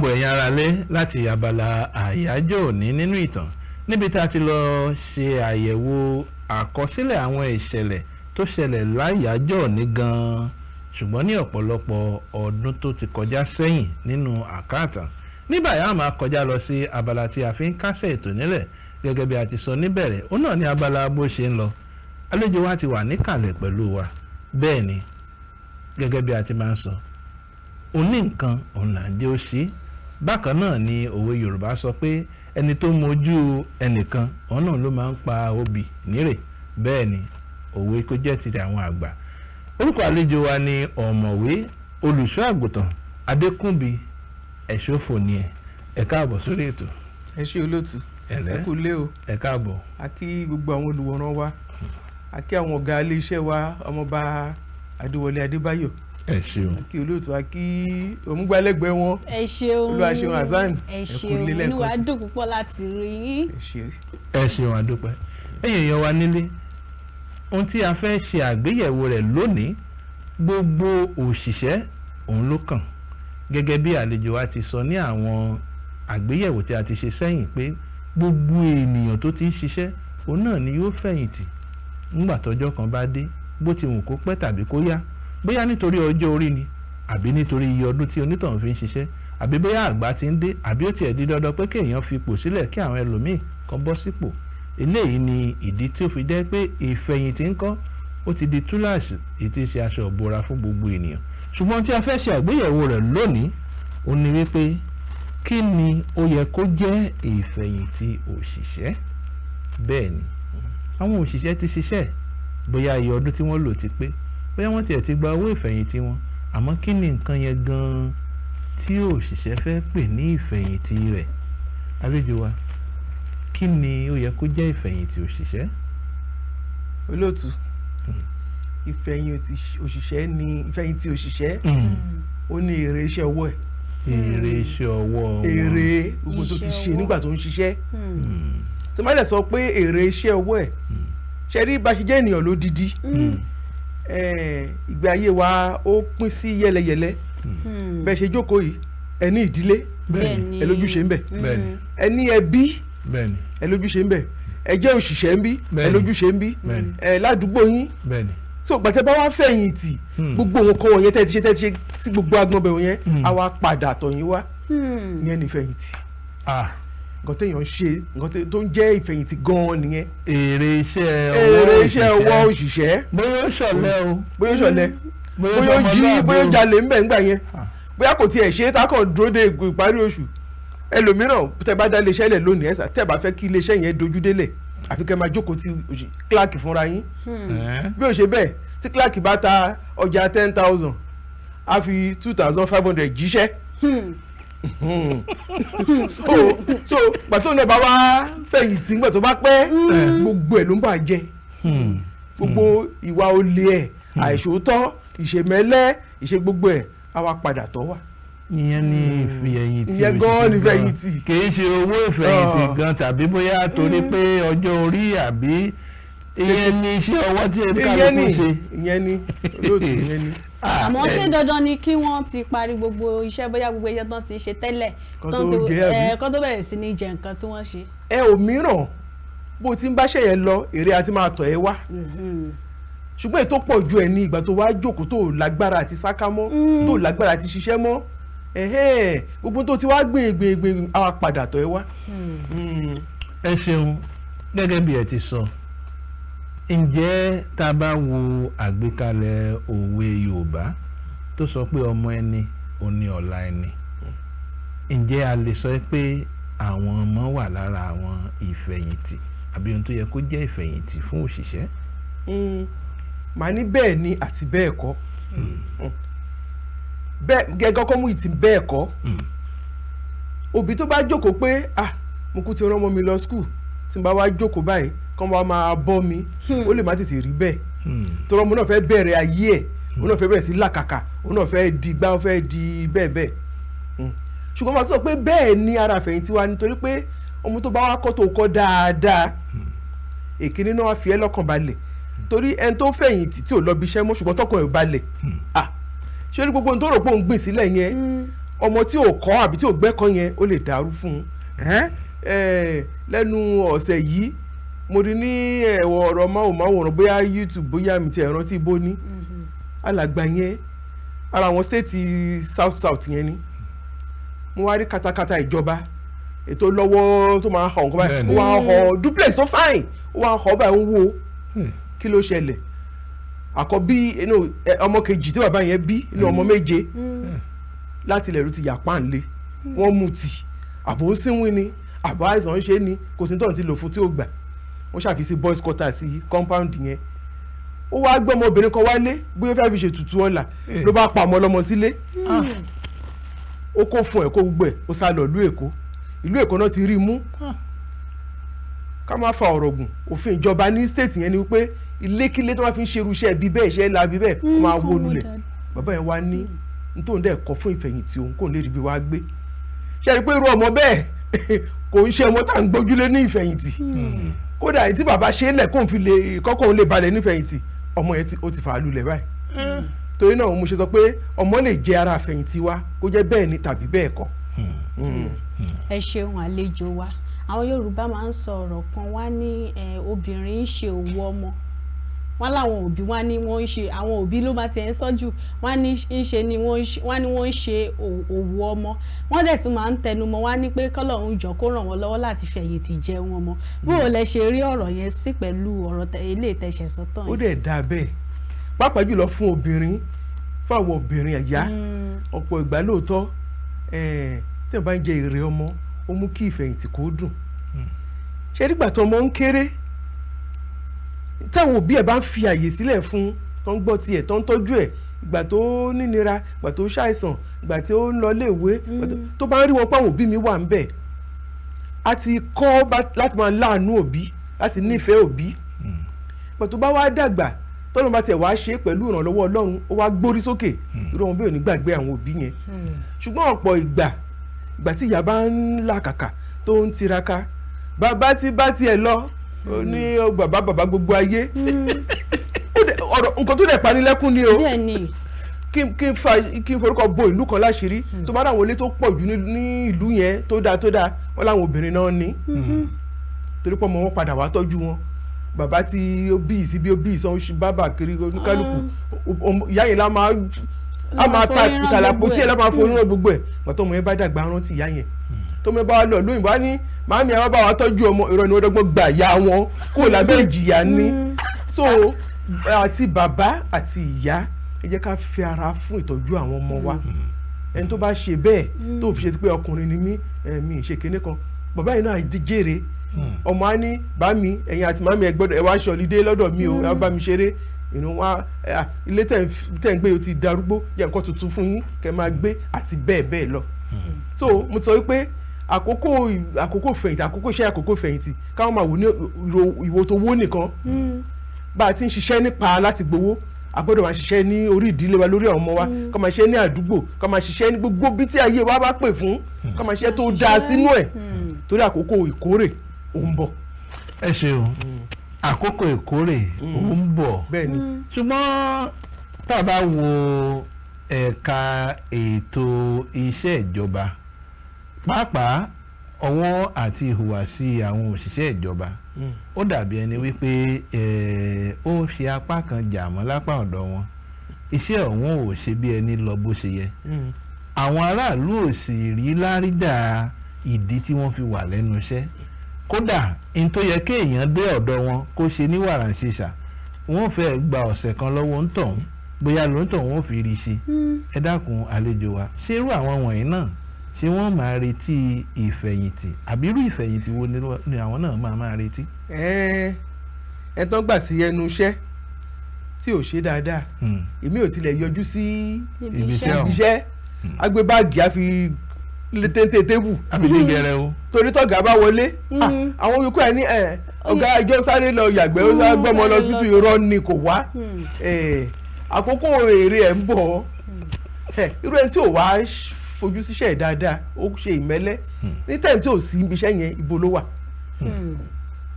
Káàbọ̀, ẹ̀yin aráalé, láti abala àyájọ́ òní nínú ìtàn, níbi tá a ti lọ ṣe àyẹ̀wò àkọsílẹ̀ àwọn ìṣẹ̀lẹ̀ tó ṣẹlẹ̀ láyàájọ́ òní gan-an, ṣùgbọ́n ní ọ̀pọ̀lọpọ̀ ọdún tó ti kọjá sẹ́yìn nínú àkáàtàn. Ní báyìí, a máa kọjá lọ sí abala tí a fi ń kásẹ̀ ètò nílẹ̀. Gẹ́gẹ́ bí a ti sọ níbẹ̀rẹ̀, ó náà ní abala bó ṣe ń lọ. Àlejò wa ti wà níkàlẹ̀ pẹ̀lú wa. Bẹ́ẹ̀ ni, gẹ́gẹ́ bí a ti máa ń sọ, oní nǹkan òun là ń jẹ́ ó ṣe. Bákan náà ni òwe Yorùbá sọ pé ẹni tó mojú ẹnìkan, òun náà ló máa ń pa obì nírè. Bẹ́ẹ̀ ni, òwe kó jẹ́ ti àwọn àgbà. Orúkọ àlejò wa ni Ọ̀mọ̀wé Olùṣọ́ Àgùntàn Adékúnbi Ẹ̀ṣọ́fòní. Ẹ káàbọ̀ sórí ètò. Ẹ ṣé, olóòtú. Ẹ̀lẹ́. Ẹ kú lé o. Ẹ káàbọ̀. A kí gbogbo àwọn olùwòran wa, a kí àwọn ọ̀gá ilé iṣẹ́ wa, Ọmọọba Adéwọlé Adébáyọ̀. Ẹ ṣeun. A kí olóòtú, a kí òmùgbálẹ́gbẹ̀ẹ́ wọn. Ẹ ṣeun. Olúwaṣeun Hasan. Ẹ Ẹ kú ṣeun. ilé Inú wa lẹ́ẹ̀kan sí. dùn púpọ̀ láti rí yín. Ẹ ṣé. Ẹ ṣeun, àdúpẹ́. Ẹ̀yin èèyàn wa nílé, ohun tí a fẹ́ ṣe àgbéyẹ̀wò rẹ̀ lónìí, gbogbo òṣìṣẹ́ òun ló kàn. Gẹ́gẹ́ bí àlejò wa ti sọ ní àwọn àgbéyẹ̀wò tí a ti ṣe sẹ́yìn pé gbogbo ènìyàn tó ti ń ṣiṣẹ́, òun náà ni yóò fẹ̀yìntì nígbà tọ́jọ́ kan bá dé, bó ti wù kó pẹ́ tàbí kó yá, bóyá nítorí ọjọ́ orí ni, àbí nítorí iye ọdún tí onítọ̀hún fi ń ṣiṣẹ́, àbí bóyá àgbà ti ń dé, àbí ó tiẹ̀ di dandan pé kéèyàn fipò sílẹ̀ kí àwọn ẹlòmíì kan bọ́ sípò. Eléyìí ni ìdí tí ó fi jẹ́ pé ìfẹ̀yìntì ńkọ́, ó ti di túláàsì, èyí tí í ṣe aṣọ ìbora fún gbogbo ènìyàn. Ṣùgbọ́n tí a fẹ́ ṣe àgbéyẹ̀wò rẹ̀ lónìí, ó ní wípé kí ni ó yẹ kó jẹ́ ìfẹ̀yìntì òṣìṣẹ́? Bẹ́ẹ̀ ni, àwọn òṣìṣẹ́ ti ṣiṣẹ́, bóyá iye ọdún tí wọ́n lò ti pé, bóyá wọ́n tiẹ̀ ti gba owó ìfẹ̀yìntì wọn, àmọ́ kí ni nǹkan yẹn gan-an tí òṣìṣẹ́ fẹ́ pè ní ìfẹ̀yìntì rẹ̀? Àlejò wa, kí ni ó yẹ kó jẹ́ ìfẹ̀yìntì òṣìṣẹ́? Olóòtú, ìfẹ̀yìntì òṣìṣẹ́ ni, ìfẹ̀yìntì òṣìṣẹ́, ó ní èrè iṣẹ́ ọwọ́ ẹ̀. Èrè iṣẹ́ ọwọ́ wọn. Èrè gbogbo tó ti Iṣẹ́ ṣe ọwọ́. nígbà tó ń ṣiṣẹ́. Tó má dẹ̀ sọ pé èrè iṣẹ́ ọwọ́ ẹ̀, ṣe rí bá ṣe jẹ́ ènìyàn lódidi, ìgbé ayé wa ó pín sí yẹ́lẹyẹ̀lẹ. Bẹ́ẹ̀ ṣe jókòó yìí, ẹ ní ìdílé, Bẹ́ẹ̀ni. ẹ lójúṣe ń bẹ̀. Ẹ ní ẹbí, ẹ lójúṣe ń bẹ̀. Ẹ jẹ́ òṣìṣẹ́ ń bí, ẹ lójúṣe ń bí. Ẹ ládùúgbò yín. So gbàtẹ́ bá wá fẹ̀yìntì, gbogbo nǹkan wọ̀nyẹn tẹ́ ti ṣe, tẹ́ ti ṣe sí gbogbo agbọ̀n bẹ̀ wọ̀nyẹn, á wá padà tọ̀ yín wá. Ìyẹn ní ìfẹ̀yìntì. Nǹkan téèyàn ń ṣe, nǹkan tó ń jẹ́ ìfẹ̀yìntì gan-an nìyẹn. Èrè iṣẹ́ ọwọ́. Èrè iṣẹ́ ọwọ́ òṣìṣẹ́. Bóyá ó ṣọ̀lẹ o. Bóyá ó ṣọ̀lẹ, bóyá ó jí, bóyá ó jalè ńbẹ̀ ńgbà yẹn, bóyá kò tiẹ̀ ṣe é, tá kàn dúró de ìparí oṣù. Ẹlòmíràn, tẹ́ bá dá iléeṣẹ́ lẹ̀ lónìí, ẹ̀sà, tẹ́ bá fẹ́ kí iléeṣẹ́ yẹn dojú délẹ̀, àfi kẹ́ máa jókòó ti clerk fúnra yín. Bí ó ṣe bẹ́ẹ̀, tí clerk bá ta ọjà 10,000, á fi 2,500 jíṣẹ́. So gbàtó náà bá wá fẹ̀yìntì, ńgbà tó bá pẹ́, gbogbo ẹ̀ ló ń bà jẹ́. Gbogbo ìwà olè ẹ̀, àìṣòótọ́, ìṣèmẹ́lẹ́, ìṣe gbogbo ẹ̀, á wá padà tọ́ wà. Ìyẹn ní ìfẹ̀yìntì. Ìyẹn gan-an ní ìfẹ̀yìntì. Kì í ṣe owó ìfẹ̀yìntì gan, tàbí bóyá torí pé ọjọ́ orí, àbí ìyẹn ní iṣẹ́ ọwọ́ tí Ìyẹn kálukú ni. ṣe. Ìyẹn ni, olóòtú, ìyẹn ni. Àmọ́ ṣé dandan ni kí wọ́n ti parí gbogbo iṣẹ́, bóyá gbogbo iṣẹ́ tán ti ṣe tẹ́lẹ̀, Kán tán tó jẹ́, àbí? Kán tó bẹ̀rẹ̀ sí ní jẹ nǹkan tí wọ́n ṣe? Ẹ ò mìíràn, bó ti ń báṣẹ́ yẹn lọ, èrè àti máa tọ̀ ẹ́ wá, ṣùgbọ́n èyí tó pọ̀ ju ẹ̀ ní ìgbà tó wá jókòó, tó lágbára àti sáká mọ́, tó lágbára àti ṣiṣẹ́ mọ́, ẹ̀hẹ́n, gbogbo tó ti wá gbìn gbìn gbìn, á wá padà tọ̀ ẹ́ wá. Ẹ ṣeun. Gẹ́gẹ́ bí ẹ ti sọ, ǹjẹ́ tá a bá wo àgbékalẹ̀ òwe Yorùbá tó sọ pé ọmọ ẹni ò ní ọ̀la ẹni, ǹjẹ́ a lè sọ pé àwọn ọmọ wà lára àwọn ìfẹ̀yìntì, àbí ohun tó yẹ kó jẹ́ ìfẹ̀yìntì fún òṣìṣẹ́? Màá ní bẹ́ẹ̀ ni àti bẹ́ẹ̀ kọ́. Bẹ́ẹ̀ gẹ́gẹ́ kọ́kọ́ mú ìtì bẹ́ẹ̀ kọ́. Òbí tó bá jókòó pé, "Ah, mo kú ti rán ọmọ mi lọ school, tí n bá wá jókòó báyìí, kán bá máa bọ́ mi," ó lè má tètè rí bẹ́ẹ̀, torí ọmọ náà fẹ́ bẹ̀rẹ̀ ayé ẹ̀, òun náà fẹ́ bẹ̀rẹ̀ sí làkàkà, òun náà fẹ́ di gbá, ó fẹ́ di bẹ́ẹ̀ bẹ́ẹ̀. Ṣùgbọ́n màá tún sọ pé bẹ́ẹ̀ ni ara àfẹ̀yìntì wa, nítorí pé ọmọ tó bá wá kọ́, tó kọ́ dáadáa, èkíní náà wá fi ẹ́ lọ́kàn balẹ̀, torí ẹni tó fẹ̀yìntì tí ò lọ bí iṣẹ́ mọ́, ṣùgbọ́n tọkàn ẹ̀ balẹ̀, ah, ṣé ní gbogbo ohun tó rò pé òun gbìn sílẹ̀ yẹn. Ọmọ tí ò kọ́ àbí tí ò gbẹ́kọ́ yẹn, ó lè dàrú fún un. Ẹ̀hẹ́n, lẹ́nu ọ̀sẹ̀ yìí, mo rí ní ẹ̀wọ̀ ọ̀rọ̀ máwòmáwòrán, bóyá YouTube, bóyá mi ti ẹ̀ rántí bó ní alàgbà yẹn, ara àwọn state south south yẹn ni. Mo wá rí katakata ìjọba ètò lọ́wọ́ tó máa ń họ nǹkan báyìí. Bẹ́ẹ̀ni. Ó wá ń họ duplex tó fine, ó wá ń họ báyìí, ń wo. Kí ló ṣẹlẹ̀? Àkọ́bí inú ọmọ kejì tí bàbá yẹn bí inú ọmọ méje, láti ilẹ̀ ló ti yà páǹlé. Wọ́n mú tì, àbò ń sínwín ni, àbò àìsàn ń ṣe ni, kò sí tóun ti lò fún tí ó gbà. Wọ́n ṣàfihàn boys quarter sí compound yẹn. Ó wá gbé ọmọbìnrin kan wálé, bóyá ó fẹ́ fi ṣètùtù ọ̀la, ló bá pa ọmọ ọlọ́mọ sílé. Ó kó fún ẹ̀, kó gbogbo ẹ̀, ó sá lọ ìlú Èkó. Ìlú Èkó náà ti rí i mú. Ká má fa ọ̀rọ̀ gùn, òfin ìjọba ní state yẹn ni wípé ilékílé tó bá fi ń ṣerú iṣẹ́ bí bẹ́ẹ̀, iṣẹ́ ńlá bí bẹ́ẹ̀, ó máa wó lulẹ̀. Bàbá yẹn wá ní nítorí dẹ̀ kọ́ fún ìfẹ̀yìntì òun, kóun lè rí bí wàá gbé. Ṣe é rí i pé irú ọmọ bẹ́ẹ̀ kò ń ṣe ọmọ tá à ń gbójúlé ní ìfẹ̀yìntì? Kódà èyí tí bàbá ṣe é lẹ̀ kóun fi lè kọ́kọ́ òun lè balẹ̀ nífẹ̀yìntì, ọmọ yẹn ó ti fà á lulẹ̀ báyìí. Torí náà mo ṣe sọ pé ọmọ lè jẹ́ ara àfẹ̀yìntì wa, kó jẹ́ bẹ́ẹ̀ ni tàbí bẹ́ẹ̀ kọ́. Ẹ ṣeun, àlejò wa. Àwọn Yorùbá máa ń sọ ọ̀rọ̀ kan, wá ní obìnrin ń ṣe òwò ọmọ. Wọ́n láwọn òbí, wọ́n ní wọ́n ń ṣe, àwọn òbí ló bá tiẹ̀ ń sọ́jù, wọ́n ní ń ṣe ni wọ́n ń ṣe, wọ́n ní wọ́n ń ṣe òwò ọmọ. Wọ́n dẹ̀ tún máa ń tẹnu mọ́, wọ́n ní pé kọ́lọ́run jọ kó ràn wọ́n lọ́wọ́ láti fẹ̀yìntì jẹun ọmọ. Bó o lẹ ṣe rí ọ̀rọ̀ yẹn sí pẹ̀lú ọ̀rọ̀ ilé ìtẹ̀sẹ̀ sọ́tọ̀ Ó yẹn? dẹ̀ dáa bẹ́ẹ̀, pàápàá jùlọ fún obìnrin, fún àwọn obìnrin ẹ̀yà. Ọ̀pọ̀ ìgbà lóòótọ́, tí wọ́n bá ń jẹ èrè ọmọ, ó mú kí ìfẹ̀yìntì kó dùn. Ṣé nígbà tó ọmọ ń kéré, táwọn òbí ẹ̀ bá ń fi àyè sílẹ̀ fún, tó ń gbọ́ tiẹ̀, tó ń tọ́jú ẹ̀, ìgbà tó nínira, ìgbà tó ṣàìsàn, ìgbà tó ń lọ léèwé, ìgbà tó bá ń rí wọn pé àwọn òbí mi wà ń bẹ̀, a ti kọ́ láti máa láàánú òbí, láti nífẹ̀ẹ́ òbí. Ìgbà tó bá wá dàgbà, tọ́lọ́run bá tiẹ̀ wá ṣe é pẹ̀lú ìrànlọ́wọ́ Ọlọ́run, ó wá gbórí sókè, irú wọn bí ò ní gbàgbé àwọn òbí yẹn. Ṣùgbọ́n ọ̀pọ̀ ìgbà, ìgbà tí ìyá bá ń làkàkà, tó ń tiraka, bàbá tí bá tiẹ̀ lọ, ó ní ó bàbá bàbá gbogbo ayé. Ó ọ̀rọ̀ nǹkan tó dẹ̀ panilẹ́kún ni o. Bẹ́ẹ̀ ni. Kí n forúkọ bo ìlú kan láṣìírí, tó bá dáwọn ilé tó pọ̀ jù ní ìlú yẹn tó dáa tó dáa, wọ́n láwọn obìnrin náà ní, torí pé ọmọ wọn padà wá tọ́jú wọn. Bàbá tí ó bí ìsí bí ó bí ìsàn, ó ṣe bábà kiri oníkálukú. Ìyá yẹn la máa a máa ta forí rán ìsàlẹ̀ gbogbo àpótí ẹ̀ ẹ̀. La máa forí rán gbogbo ẹ̀. Gbàtọ́ ọmọ yẹn bá dàgbà, rántí ìyá yẹn. Tọmọ yẹn bá wà lọ lóyìnbó, á ní màámi àwọn bá wa tọ́jú ọmọ. Irọ́ ni, wọ́n dọ́gbọ́n gbà ìyá wọn kó lábẹ́ ìjìyà ni. So àti bàbá àti ìyá, ẹ jẹ́ ká fi ara fún ìtọ́jú àwọn ọmọ wa. Ẹni tó bá ṣe bẹ́ẹ̀, tó fi ṣe pé ọkùnrin ni mí, mi ì ṣe kinní kan, bàbá yìí náà di jèrè ọmọ. Á ní bá mi, ẹ̀yin àti màmí, ẹ gbọ́dọ̀ ẹ wá ṣe holiday lọ́dọ̀ mi o, ẹ wá bá mi ṣeré inú wa. Ilé tẹ̀ ń gbé o ti darúgbó, jẹ́ nǹkan tuntun fún yín kẹ́ máa gbé, àti bẹ́ẹ̀ bẹ́ẹ̀ lọ. So mo ti sọ wípé àkókò fẹ̀yìntì, àkókò iṣẹ́, àkókò fẹ̀yìntì, káwọn máa wò ní ìwò tó wó nìkan. Bá a ti ń ṣiṣẹ́ nípa láti gbowó, a gbọ́dọ̀ máa ṣiṣẹ́ ní orí ìdílé wa, lórí àwọn ọmọ wa, ká máa ṣiṣẹ́ ní àdúgbò, ká máa ṣiṣẹ́ ní gbogbo bí tí ayé wa bá pè fún, ká máa ṣiṣẹ́ tó dáa sínú ẹ̀, torí àkókò ìkórè ò ń bọ̀. Ẹ ṣeun. Àkókò ìkórè ó ń bọ̀. Bẹ́ẹ̀ ni. Ṣùgbọ́n tá a bá wo ẹ̀ka ètò iṣẹ́ ìjọba, pàápàá ọwọ́ àti ìhùwàsí àwọn òṣìṣẹ́ ìjọba, ó dàbí ẹni wípé ó ṣe apá kan jà mọ́ lápá ọ̀dọ̀ wọn. Iṣẹ́ ọ̀hún ò ṣe bí ẹni lọ bó ṣe yẹ. Àwọn aráàlú ò sì rí lárídà ìdí tí wọ́n fi wà lẹ́nu iṣẹ́. Kódà n tó yẹ kéèyàn dé ọ̀dọ̀ wọn kó ṣe ní wàràǹṣeṣà, wọ́n fẹ́ gba ọ̀sẹ̀ kan lọ́wọ́ ń tọ̀hún, bóyá ló ń tọ̀hún ó fi rí i ṣe. Ẹ dákun, àlejò wa, ṣé irú àwọn wọ̀nyí náà, ṣé wọ́n máa retí ìfẹ̀yìntì, àbí irú ìfẹ̀yìntì wo ni àwọn náà máa máa retí? Ẹ ẹ tán gbà sí ẹnu iṣẹ́ tí ò ṣe dáadáa, èmi ò tilẹ̀ yọjú sí ibi ibi iṣẹ́ iṣẹ́ ọ̀hún. Ibi iṣẹ́, á gbé báàgì, á fi lé téńté table, àbílẹ̀ gẹrẹ o. Torí tọ́gà bá wọlé, àwọn yòókù ẹ̀ ní ẹ̀ ọ̀gá ìjọ sáré lọ yàgbẹ́, ó sáré gbọ́mọ lọ sáré síbítù. lọ. Irọ́ ni, kò wá. Àkókò èrè ẹ̀ ń bọ̀. Irú ẹni tí ò wá fojú síṣẹ́ ẹ̀ dáadáa, ó ṣe ìmẹ́lẹ́ ní time tí ò sí ibi iṣẹ́ yẹn, ibo ló wà?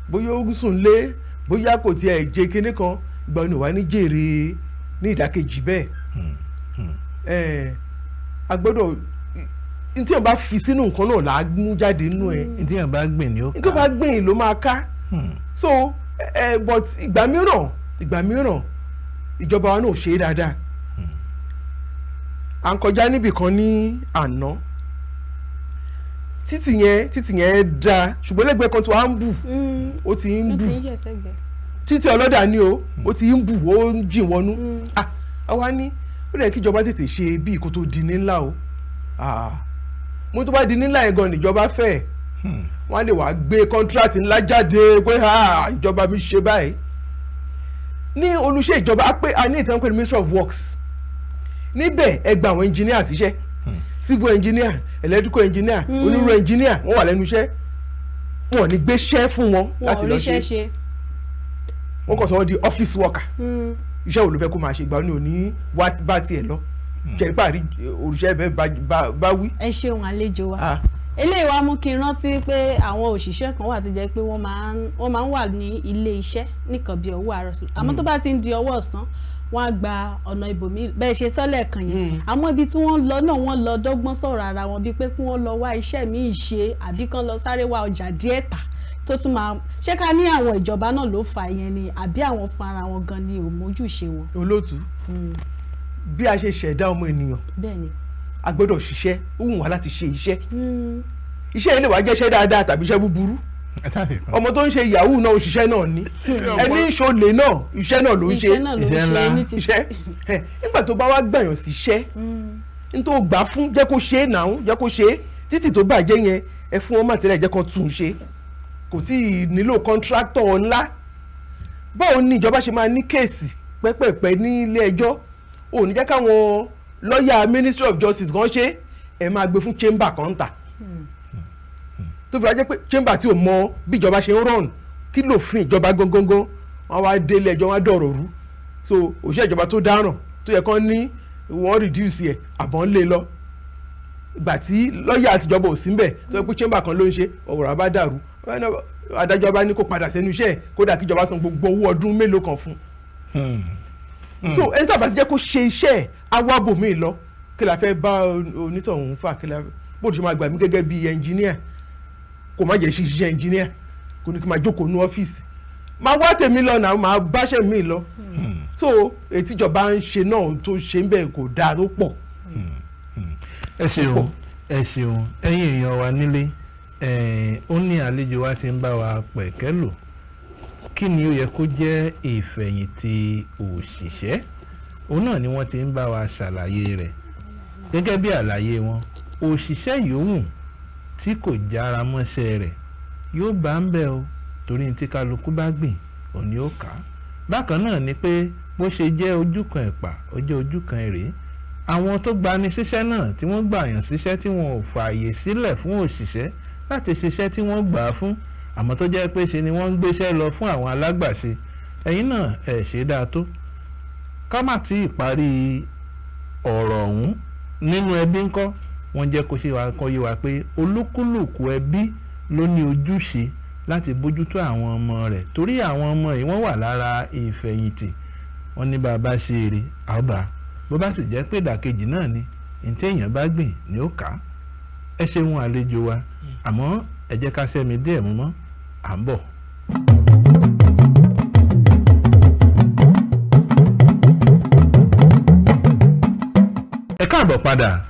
Bóyá ó sùn lé, bóyá kò tiẹ̀ jẹ kinní kan, ìgbà ni wà ní jèrè ní ìdákejì bẹ́ẹ̀. A gbọ́dọ̀ N tí wọ́n bá fi sínú nǹkan náà là á mú jáde nínú ẹ̀. Tí èèyàn bá gbìn ni ó N tó bá gbìn ló máa ká. So but ìgbà mìíràn ìjọba wa náà ò ṣe é dáadáa. À ń kọjá níbì kan ní àná, títì yẹn dáa, ṣùgbọ́n lẹ́gbẹ̀ẹ́ kan tí wàá ń bù, ó ti ń Ó bù. ti ń yẹ̀ sẹ́gbẹ̀ẹ́. Títì ọlọ́dà ni o, ó ti ń bù, ó ń jìn wọnú. Ah, àwa ní ó lè kí ìjọba tètè ṣe bí kó tó di ní ńlá o. Ah, mo tó bá di ní ńlá yẹn gan níjọba fẹ́ wọ́n á lè wàá gbé contract ńlá jáde pé, ah, ìjọba mi ṣe báyìí ní olùṣe. Ìjọba á pé a ní ìtàn pé Ministry of Works níbẹ̀, ẹ gba àwọn engineer síṣẹ́, civil engineer, electrical engineer, onírúurú engineer, wọ́n wà lẹ́nu iṣẹ́. Wọn ò ní gbéṣẹ́ fún wọn Wọn láti ò lọ ríṣẹ́ ṣe. ṣe. Wọ́n kàn sọ wọ́n di office worker. Iṣẹ́ wo ló fẹ́ kó máa ṣe? Ìgbà ní òní wá bá tiẹ̀ lọ jẹ́rìí òrìṣẹ́ bẹ́ẹ̀ bá wí. Ẹ ṣeun, àlejò wa. Ah. Eléyìí wá mú kí n rántí pé àwọn òṣìṣẹ́ kan wà tó jẹ́ pé wọ́n máa ń wà ní ilé iṣẹ́ nìkan bí ọwọ́ àárọ̀, àmọ́ tó bá ti ń di ọwọ́ ọ̀sán, wọ́n á gba ọ̀nà ibòmíì bẹ́ẹ̀ ṣe sọ́lẹ̀ kan yẹn. Àmọ́ ibi tí wọ́n lọ náà, wọ́n lọ dọ́gbọ́n sọ̀rọ̀ ara wọn bíi pé kí wọ́n lọ wá iṣẹ́ míì ṣe àbí kán lọ sáré wá ọjà díẹ̀ tà tó tún máa ṣé. Ká ní àwọn ìjọba náà ló fà yẹn ni, àbí àwọn fún ara wọn gan ni ò mójúṣe wọn? Olóòtú, bí a ṣe ṣẹ̀dá ọmọ ènìyàn, a gbọ́dọ̀ ṣiṣẹ́. Ó wù wá láti ṣe iṣẹ́. Iṣẹ́ yìí lè wá jẹ́ṣẹ́ dáadáa tàbí iṣẹ́ búburú. Ọmọ tó ń ṣe yahoo náà, òṣìṣẹ́ náà ni. Ẹni ń ṣolè náà, iṣẹ́ náà ló ń ṣe. Iṣẹ́ náà ló ń Iṣẹ́ ṣe ńlá. ní títí. Iṣẹ́ ẹ, nígbà tó bá wá gbàyàn sí iṣẹ́, n tó gbà fún, jẹ́ kó ṣe é náà, jẹ́ kó ṣe é. Títì tó bàjẹ́ yẹn, ẹ fún wọn material, jẹ́ kan tún un ṣe. Kò tí ì nílò contractor ńlá. Báwo ni ìjọba ṣe máa ní case pẹ́pẹ́pẹ́ ní ilé ẹjọ́, ò ní jẹ́ káwọn lọ́ọ̀yà Ministry of Justice kan ṣe? Ẹ máa gbé fún chamber kan tà, tó fi wá jẹ́ pé chamber tí ò mọ bí ìjọba ṣe ń run, kí lòfin ìjọba gangan, wọ́n wá délé ẹjọ́, wọ́n á dọ̀rọ̀ rú. So òṣìṣẹ́ ìjọba tó dáràn, tó yẹ kán ní wọ́n reduce ẹ̀, àbọ̀ ń lé lọ, ìgbà tí lọ́ọ̀yà àtijọba ò sí ńbẹ̀, tó yẹ pé chamber kan ló ń ṣe, ọ̀rọ̀ bá dàrú, adájọ́ bá ní kó padà sẹ́nu iṣẹ́ ẹ̀, kódà kíjọba san gbogbo owó ọdún mélòó kan fún un. So ẹni tí a bá ti jẹ́ kó ṣe iṣẹ́ ẹ̀, awábò mi lọ. Kí la fẹ́ bá onítọ̀hún fà? Kí la bó ṣe máa gbà mí gẹ́gẹ́ bí engineer, kò má jẹ́ ṣiṣẹ́ engineer, kò ní kí n máa jókòó ní ọ́fíìsì, máa wá tèmi lọ náà, máa báṣẹ́ mi lọ. So ètí ìjọba ń ṣe náà tó ṣe ń bẹ̀ kò dáa tó pọ̀. Ẹ ṣeun, ẹ ṣeun. Ẹ̀yin èèyàn wa nílé, ó ní àlejò wa ti ń bá wa pẹ̀kẹ́ lò. Kí ni ó yẹ kó jẹ́ ìfẹ̀yìntì òṣìṣẹ́? Òun náà ni wọ́n ti ń bá wa ṣàlàyé rẹ̀. Gẹ́gẹ́ bí àlàyé wọn, òṣìṣẹ́ yòówù tí kò jára mọ́ṣẹ́ rẹ̀ yóò bá ń bẹ̀ o, torí tí kálukú bá gbìn òní ó kà á. Bákan náà ni pé bó ṣe jẹ́ ojú kan ẹ̀pà, ó jẹ́ ojú kan èrè. Àwọn tó gbani síṣẹ́ náà, tí wọ́n gbà yàn síṣẹ́, tí wọn ò fààyè sílẹ̀ fún òṣìṣẹ́ láti ṣiṣẹ́ tí wọ́n gbà á fún, àmọ́ tó jẹ́ pé ṣe ni wọ́n ń gbéṣẹ́ lọ fún àwọn alágbàṣe, ẹ̀yin náà ẹ̀ ṣe dáa tó. Ká má tí ì parí ọ̀rọ̀ ọ̀hún, nínú ẹbí ńkọ́? Wọ́n jẹ́ kó ṣe wa kọ́ yé wa pé olúkúlùkù ẹbí ló ní ojúṣe láti bójútó àwọn ọmọ rẹ̀, torí àwọn ọmọ yìí, wọ́n wà lára ìfẹ̀yìntì. Wọ́n ní bàbá ṣe eré àbá, bó bá sì jẹ́ pé ìdàkejì náà ni, ní tí èèyàn bá gbìn ni ó kà á. Ẹ ṣeun, àlejò wa. Àmọ́ ẹ jẹ́ ká ṣẹ́mi díẹ̀ mú mọ́, à ń bọ̀. Ẹ káàbọ̀ padà.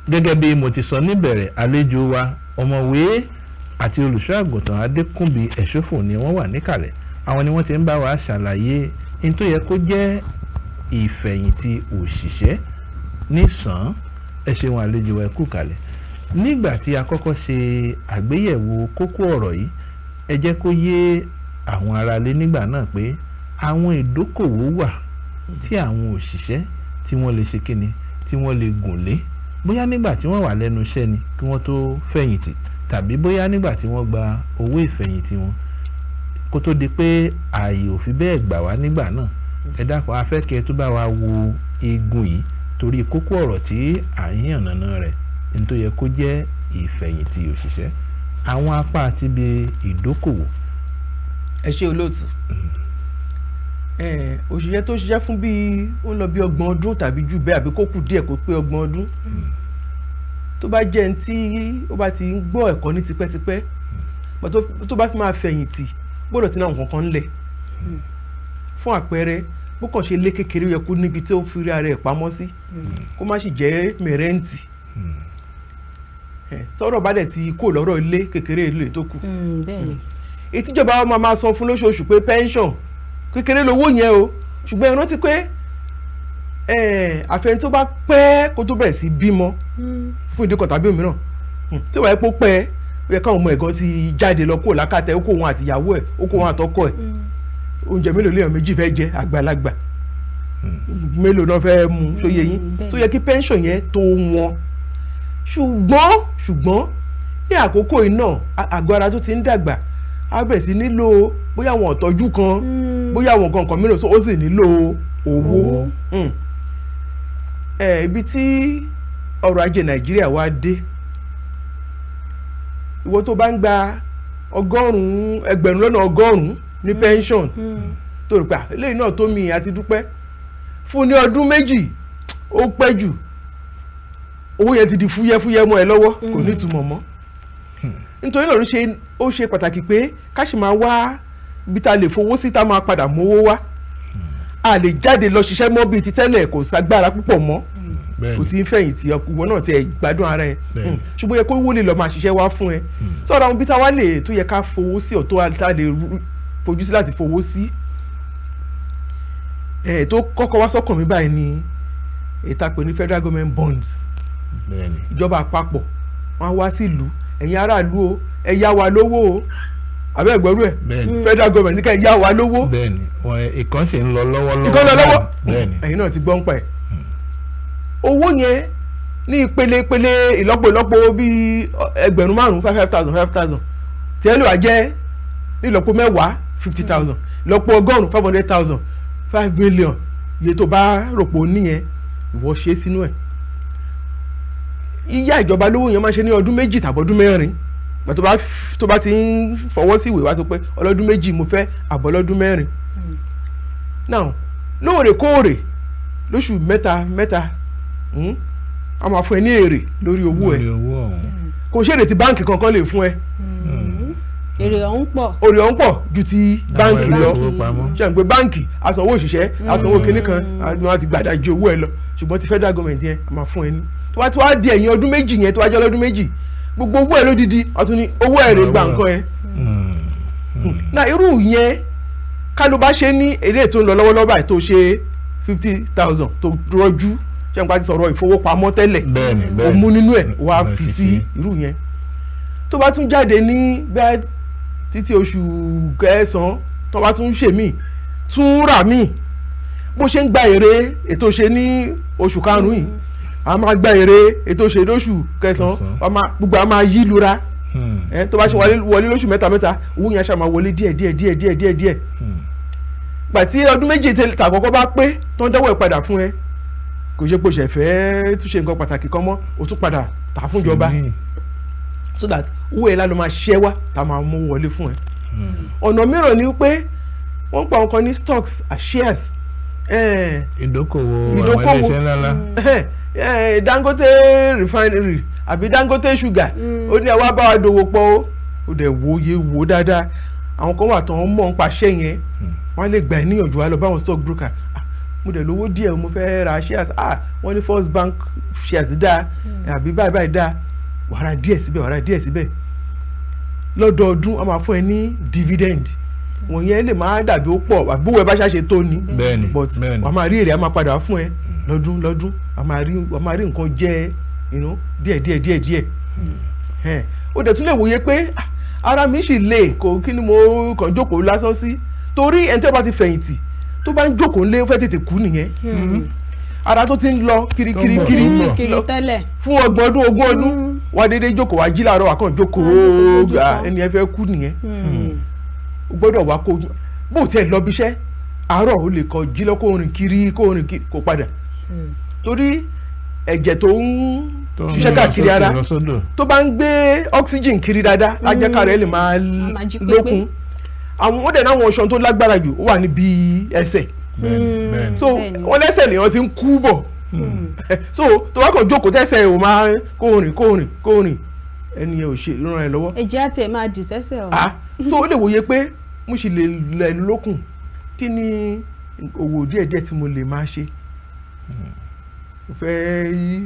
Gẹ́gẹ́ bí mo ti sọ níbẹ̀rẹ̀, àlejò wa, ọ̀mọ̀wé àti olùṣọ́ àgùntàn Adékúnbi Ẹ̀ṣọ́fò ni wọ́n wà níkàlẹ̀. Àwọn ni wọ́n ti ń bá wa ṣàlàyé ní tó yẹ kó jẹ́ ìfẹ̀yìntì òṣìṣẹ́ nísàn. Ẹ ṣeun, àlejò wa, ẹ kú kalẹ̀. Nígbà tí a kọ́kọ́ ṣe àgbéyẹ̀wò kókó ọ̀rọ̀ yìí, ẹ jẹ́ kó yé àwọn aráalé nígbà náà pé àwọn ìdókòwò wà tí àwọn òṣìṣẹ́ tí wọ́n lè ṣe kíni, tí wọ́n lè gùn lé, bóyá nígbà tí wọ́n wà lẹ́nu iṣẹ́ ni kí wọ́n tó fẹ̀yìntì, tàbí bóyá nígbà tí wọ́n gba owó ìfẹ̀yìntì wọn. Kó tó di pé ààyè ò fi bẹ́ẹ̀ gbà wá nígbà náà, ẹ dákun, a fẹ́ kí ẹ tún bá wa wo igun yìí, torí kókó ọ̀rọ̀ tí à ń yànnàná rẹ̀ ní tó yẹ kó jẹ́ ìfẹ̀yìntì òṣìṣẹ́, àwọn apá àti ibi ìdókòwò. Ẹ ṣe, olóòtú. Òṣìṣẹ́ tó ṣiṣẹ́ fún bíi ó ń lọ bí 30 ọdún tàbí jù bẹ́ẹ̀, àbí kó kù díẹ̀ kó pé 30 ọdún. Tó bá jẹ́ ẹni tí ó bá ti ń gbọ́ ẹ̀kọ́ ní tipẹ́tipẹ́, but tó bá fi máa fẹ̀yìntì, gbọ́dọ̀ ti ní àwọn kankan ńlẹ̀. Fún àpẹẹrẹ, bó kàn ṣe lé kékeré, ó yẹ kó níbi tí ó fi rí ara ẹ̀ pamọ́ sí, kó má sì jẹ́ mẹ̀rẹ́ǹtì. Tọ́rọ̀ bá dẹ̀ ti kó lọ́rọ̀ ilé kékeré, ilé tó kù, bẹ́ẹ̀ ni. Ìtìjọba wa máa san fún lóṣooṣù pé pension kékeré lowó yẹn o. Ṣùgbọ́n ẹ rántí pé àfẹn tó bá pẹ́ kó tó bẹ̀rẹ̀ sí bímọ fún ìdí kan tàbí òmíràn, tí ó bá yẹ kó pẹ́, ó yẹ káwọn ọmọ ẹ̀gán ti jáde lọ kó làkàtà, ó kó wọn àtìyàwó ẹ̀, ó kó wọn àtọkọ ẹ̀. Oúnjẹ mélòó léèyàn méjì fẹ́ jẹ? Àgbàlagbà mélòó náà fẹ́ mu? Ṣó yé yín? Bẹ́ẹ̀. Tó yẹ kí pension yẹn tó wọn. Ṣùgbọ́n ní àkókò yìí náà, àgọ́ ara tó ti ń dàgbà á bẹ̀rẹ̀ sí nílò bóyá àwọn ìtọ́jú kan, bóyá àwọn nǹkan kan mìíràn, so ó sì nílò owó. Owó. Ibi tí ọrọ̀ ajé Nàìjíríà wá dé, ìwọ tó bá ń gba 100,000 ní pension, tó rò pé, "Ah, eléyìí náà tó mi àti dúpẹ́ fún ní ọdún 2, ó pẹ́ jù," owó yẹn ti di fúyẹ́fúyẹ́ mọ́ ẹ lọ́wọ́, kò ní ìtumọ̀ mọ́. Nítorí náà ló ṣe ó ṣe pàtàkì pé ká sì máa wá ibi tá a lè fowó sí, tá a máa padà mówó wá. A lè jáde lọ ṣiṣẹ́ mọ́ bíi ti tẹ́lẹ̀, kò ságbára púpọ̀ mọ́, kò tí ń fẹ̀yìntì, ìwọ náà ti ẹ̀ gbádùn ara ẹ̀. Ṣùgbọ́n yẹ kó owó lè lọ máa ṣiṣẹ́ wá fún ẹ. Sọ̀rọ̀ àwọn ibi tá a wá lè tó yẹ ká fowó sí, ọ̀tọ̀ tá a lè fojú sí láti fowó sí ẹ̀, tó kọ́kọ́ wá sọ́kàn mi báyìí ni èyí tá a pè ní federal government bonds. Ìjọba àpapọ̀, wọ́n á wá sílùú, "Ẹ̀yin aráàlú o, ẹ yá wa lówó o." Àbẹ́ ẹ̀gbọ́rú ẹ̀? Bẹ́ẹ̀ni. Federal government ní ká ẹ yá wa lówó. Bẹ́ẹ̀ni, wọn ìkan ṣe ń lọ lọ́wọ́lọ́wọ́. Ìkan lọ lọ́wọ́. Ẹ̀yin náà ti gbọ́ ń pa ẹ̀. Owó yẹn ní ìpele ìpele, ìlọ́po ìlọ́po, bíi 5,000, five five thousand, 5,000, tí ẹ lè wá jẹ́ ní ìlọ́po 10, 50,000, ìlọ́po 100, 500,000, 5 million. Iye tó bá rò pé ó níyẹn, ìwọ ṣe é sínú ẹ̀. Yíyá ìjọba lówó yẹn máa ń ṣe ní ọdún 2 tàbí ọdún 4. Gbà tó bá ti ń fọwọ́ sí ìwé wa tó pé ọlọ́dún 2 mo fẹ́, àbọ̀ ọlọ́dún 4. Now, lóòrèkóòrè, lóṣù mẹ́ta mẹ́ta, a máa fún ẹ ní èrè lórí owó ẹ. Lórí owó ọ̀hún. Kò ṣe èrè tí báǹkì kankan lè fún ẹ. Èrè ọ̀hún pọ̀. Èrè ọ̀hún pọ̀ ju ti báǹkì Àwọn lọ. ilé ìfowópamọ́. Ṣe ń pé báǹkì asanwó òṣìṣẹ́, asanwó kinní kan, wọ́n ti gbàdájú owó ẹ lọ. Ṣùgbọ́n ti federal government yẹn, a máa fún ẹ ní, tó bá ti wá di ẹ̀yìn ọdún 2 yẹn, tó wá jẹ́ ọlọ́dún 2, gbogbo owó ẹ lódidi, wọ́n tún ní owó ẹ rè, gba nǹkan ẹ. Na irú yẹn, ká ló bá ṣe ní eré tó ń lọ lọ́wọ́lọ́wọ́ báyìí, tó ṣe 50,000 tó rọjú, ṣé n pa ti sọ̀rọ̀ ìfowópamọ́ tẹ́lẹ̀? Bẹ́ẹ̀ni. O Bẹ́ẹ̀ni. mú nínú ẹ̀ wá Wá fi sí irú yẹn. Tó bá tún jáde ní bẹ́ẹ̀ títí oṣù kẹsàn-án, tó bá tún ṣe míì, tún rà míì, bó ṣe ń gba èrè ètò ṣe ní oṣù karùn-ún yìí, a máa gba èrè ètò ṣe lóṣù kẹsàn-án. Kẹsàn-án. A máa gbogbo a máa yí lura. Ẹ tó bá ṣe wọlé wọlé lóṣù mẹ́ta mẹ́ta, owó yẹn á ṣáà máa wọlé díẹ̀ díẹ̀ díẹ̀ díẹ̀ díẹ̀ díẹ̀. Gbà tí ọdún 2 tàkọ́kọ́ bá pé, tó ń dánwò ẹ̀ padà fún ẹ, kò ṣe pé o ṣẹ̀ fẹ́ tún ṣe nǹkan pàtàkì kan mọ́, o tún padà tà fún ìjọba, so that owó ẹ̀ lálọ́ máa ṣẹ́ wá, tá a máa mú wọlé fún ẹ. Ọ̀nà mìíràn ni pé wọ́n ń pa àwọn kan ní stocks and shares. Ìdókòwò àwọn Ìdókòwò. iléeṣẹ́ ńláńlá. Dangote Refinery àbí Dangote Sugar, ó ní ẹ wá bá wa dòwò pọ̀ o. Ó dẹ̀ wo iye wo dáadáa. Àwọn kan wà tó ń mọ̀ ń paṣẹ́ yẹn, wọ́n á lè gbà ẹ́ níyànjú, wá lọ bá àwọn stock broker, "Ah, mo dẹ̀ lówó díẹ̀, mo fẹ́ ra shares. Ah, wọ́n ní First Bank shares dáa, àbí báyìí báyìí dáa." Wàá ra díẹ̀ síbẹ̀, wàá ra díẹ̀ síbẹ̀. Lọ́dọọdún, wọ́n máa fún ẹ ní dividend. Wọ̀nyẹn lè má dàbí ó pọ̀, àbí owó ẹ bá ṣàṣe tó ni, but wàá máa rí èrè, á máa padà wá fún ẹ lọ́dún lọ́dún. Wàá máa rí nǹkan jẹ díẹ̀ díẹ̀ díẹ̀ díẹ̀. Ẹn, ó dẹ̀ tún lè wòye pé, "Ah, ara mi sì lè kó, kí ni mo kàn jókòó lásán sí?" Torí ẹni tí ó bá ti fẹ̀yìntì, tó bá ń jókòó ńlé, ó fẹ́ tètè kú nìyẹn. Ara tó ti ń lọ kiri Tó ń kiri bọ̀, kiri tó ń bọ̀. Kiri lọ tẹ́lẹ̀. Fún 30 ọdún, 20 ọdún, wá déédéé jókòó, wá jí láàárọ̀, wá kàn jókòó. Wá jókòó sójú Ah, kan. ẹni ẹ fẹ́ kú nìyẹn. O gbọ́dọ̀ wá kó bó tiẹ̀ lọ bí iṣẹ́ àárọ̀, o lè kọ jí lọ, kó rìn kiri, kó rìn kiri, kó padà, torí ẹ̀jẹ̀ tó ń Tó ń ṣiṣẹ́ lọ káàkiri sókè, ara, lọ sódò. tó bá ń gbé oxygen kiri dáadáa, á jẹ́ kára ẹ̀ lè máa máa jí pépé. lókun. Àwọn wọ́n dẹ̀ náà, àwọn iṣan tó lágbára jù, ó wà níbi ẹsẹ̀. bẹ́ẹ̀ni bẹ́ẹ̀ni. So Bẹ́ẹ̀ni. wọ́n lẹ́sẹ̀ lèèyàn ti ń kú bọ̀. So tó bá kàn jókòó, tẹ́sẹ̀ ò máa kó rìn, kó rìn, kó rìn, ẹni yẹn ò ṣe ràn ẹ́ lọ́wọ́. Ẹ̀jẹ̀ àti ẹ̀ máa dì sẹ́sẹ̀ o. Ah, so ó lè wòye pé mo sì lè lẹ̀ lókun, kí ni òwò díẹ̀díẹ̀ tí mo lè máa ṣe, mo fẹ́ yí.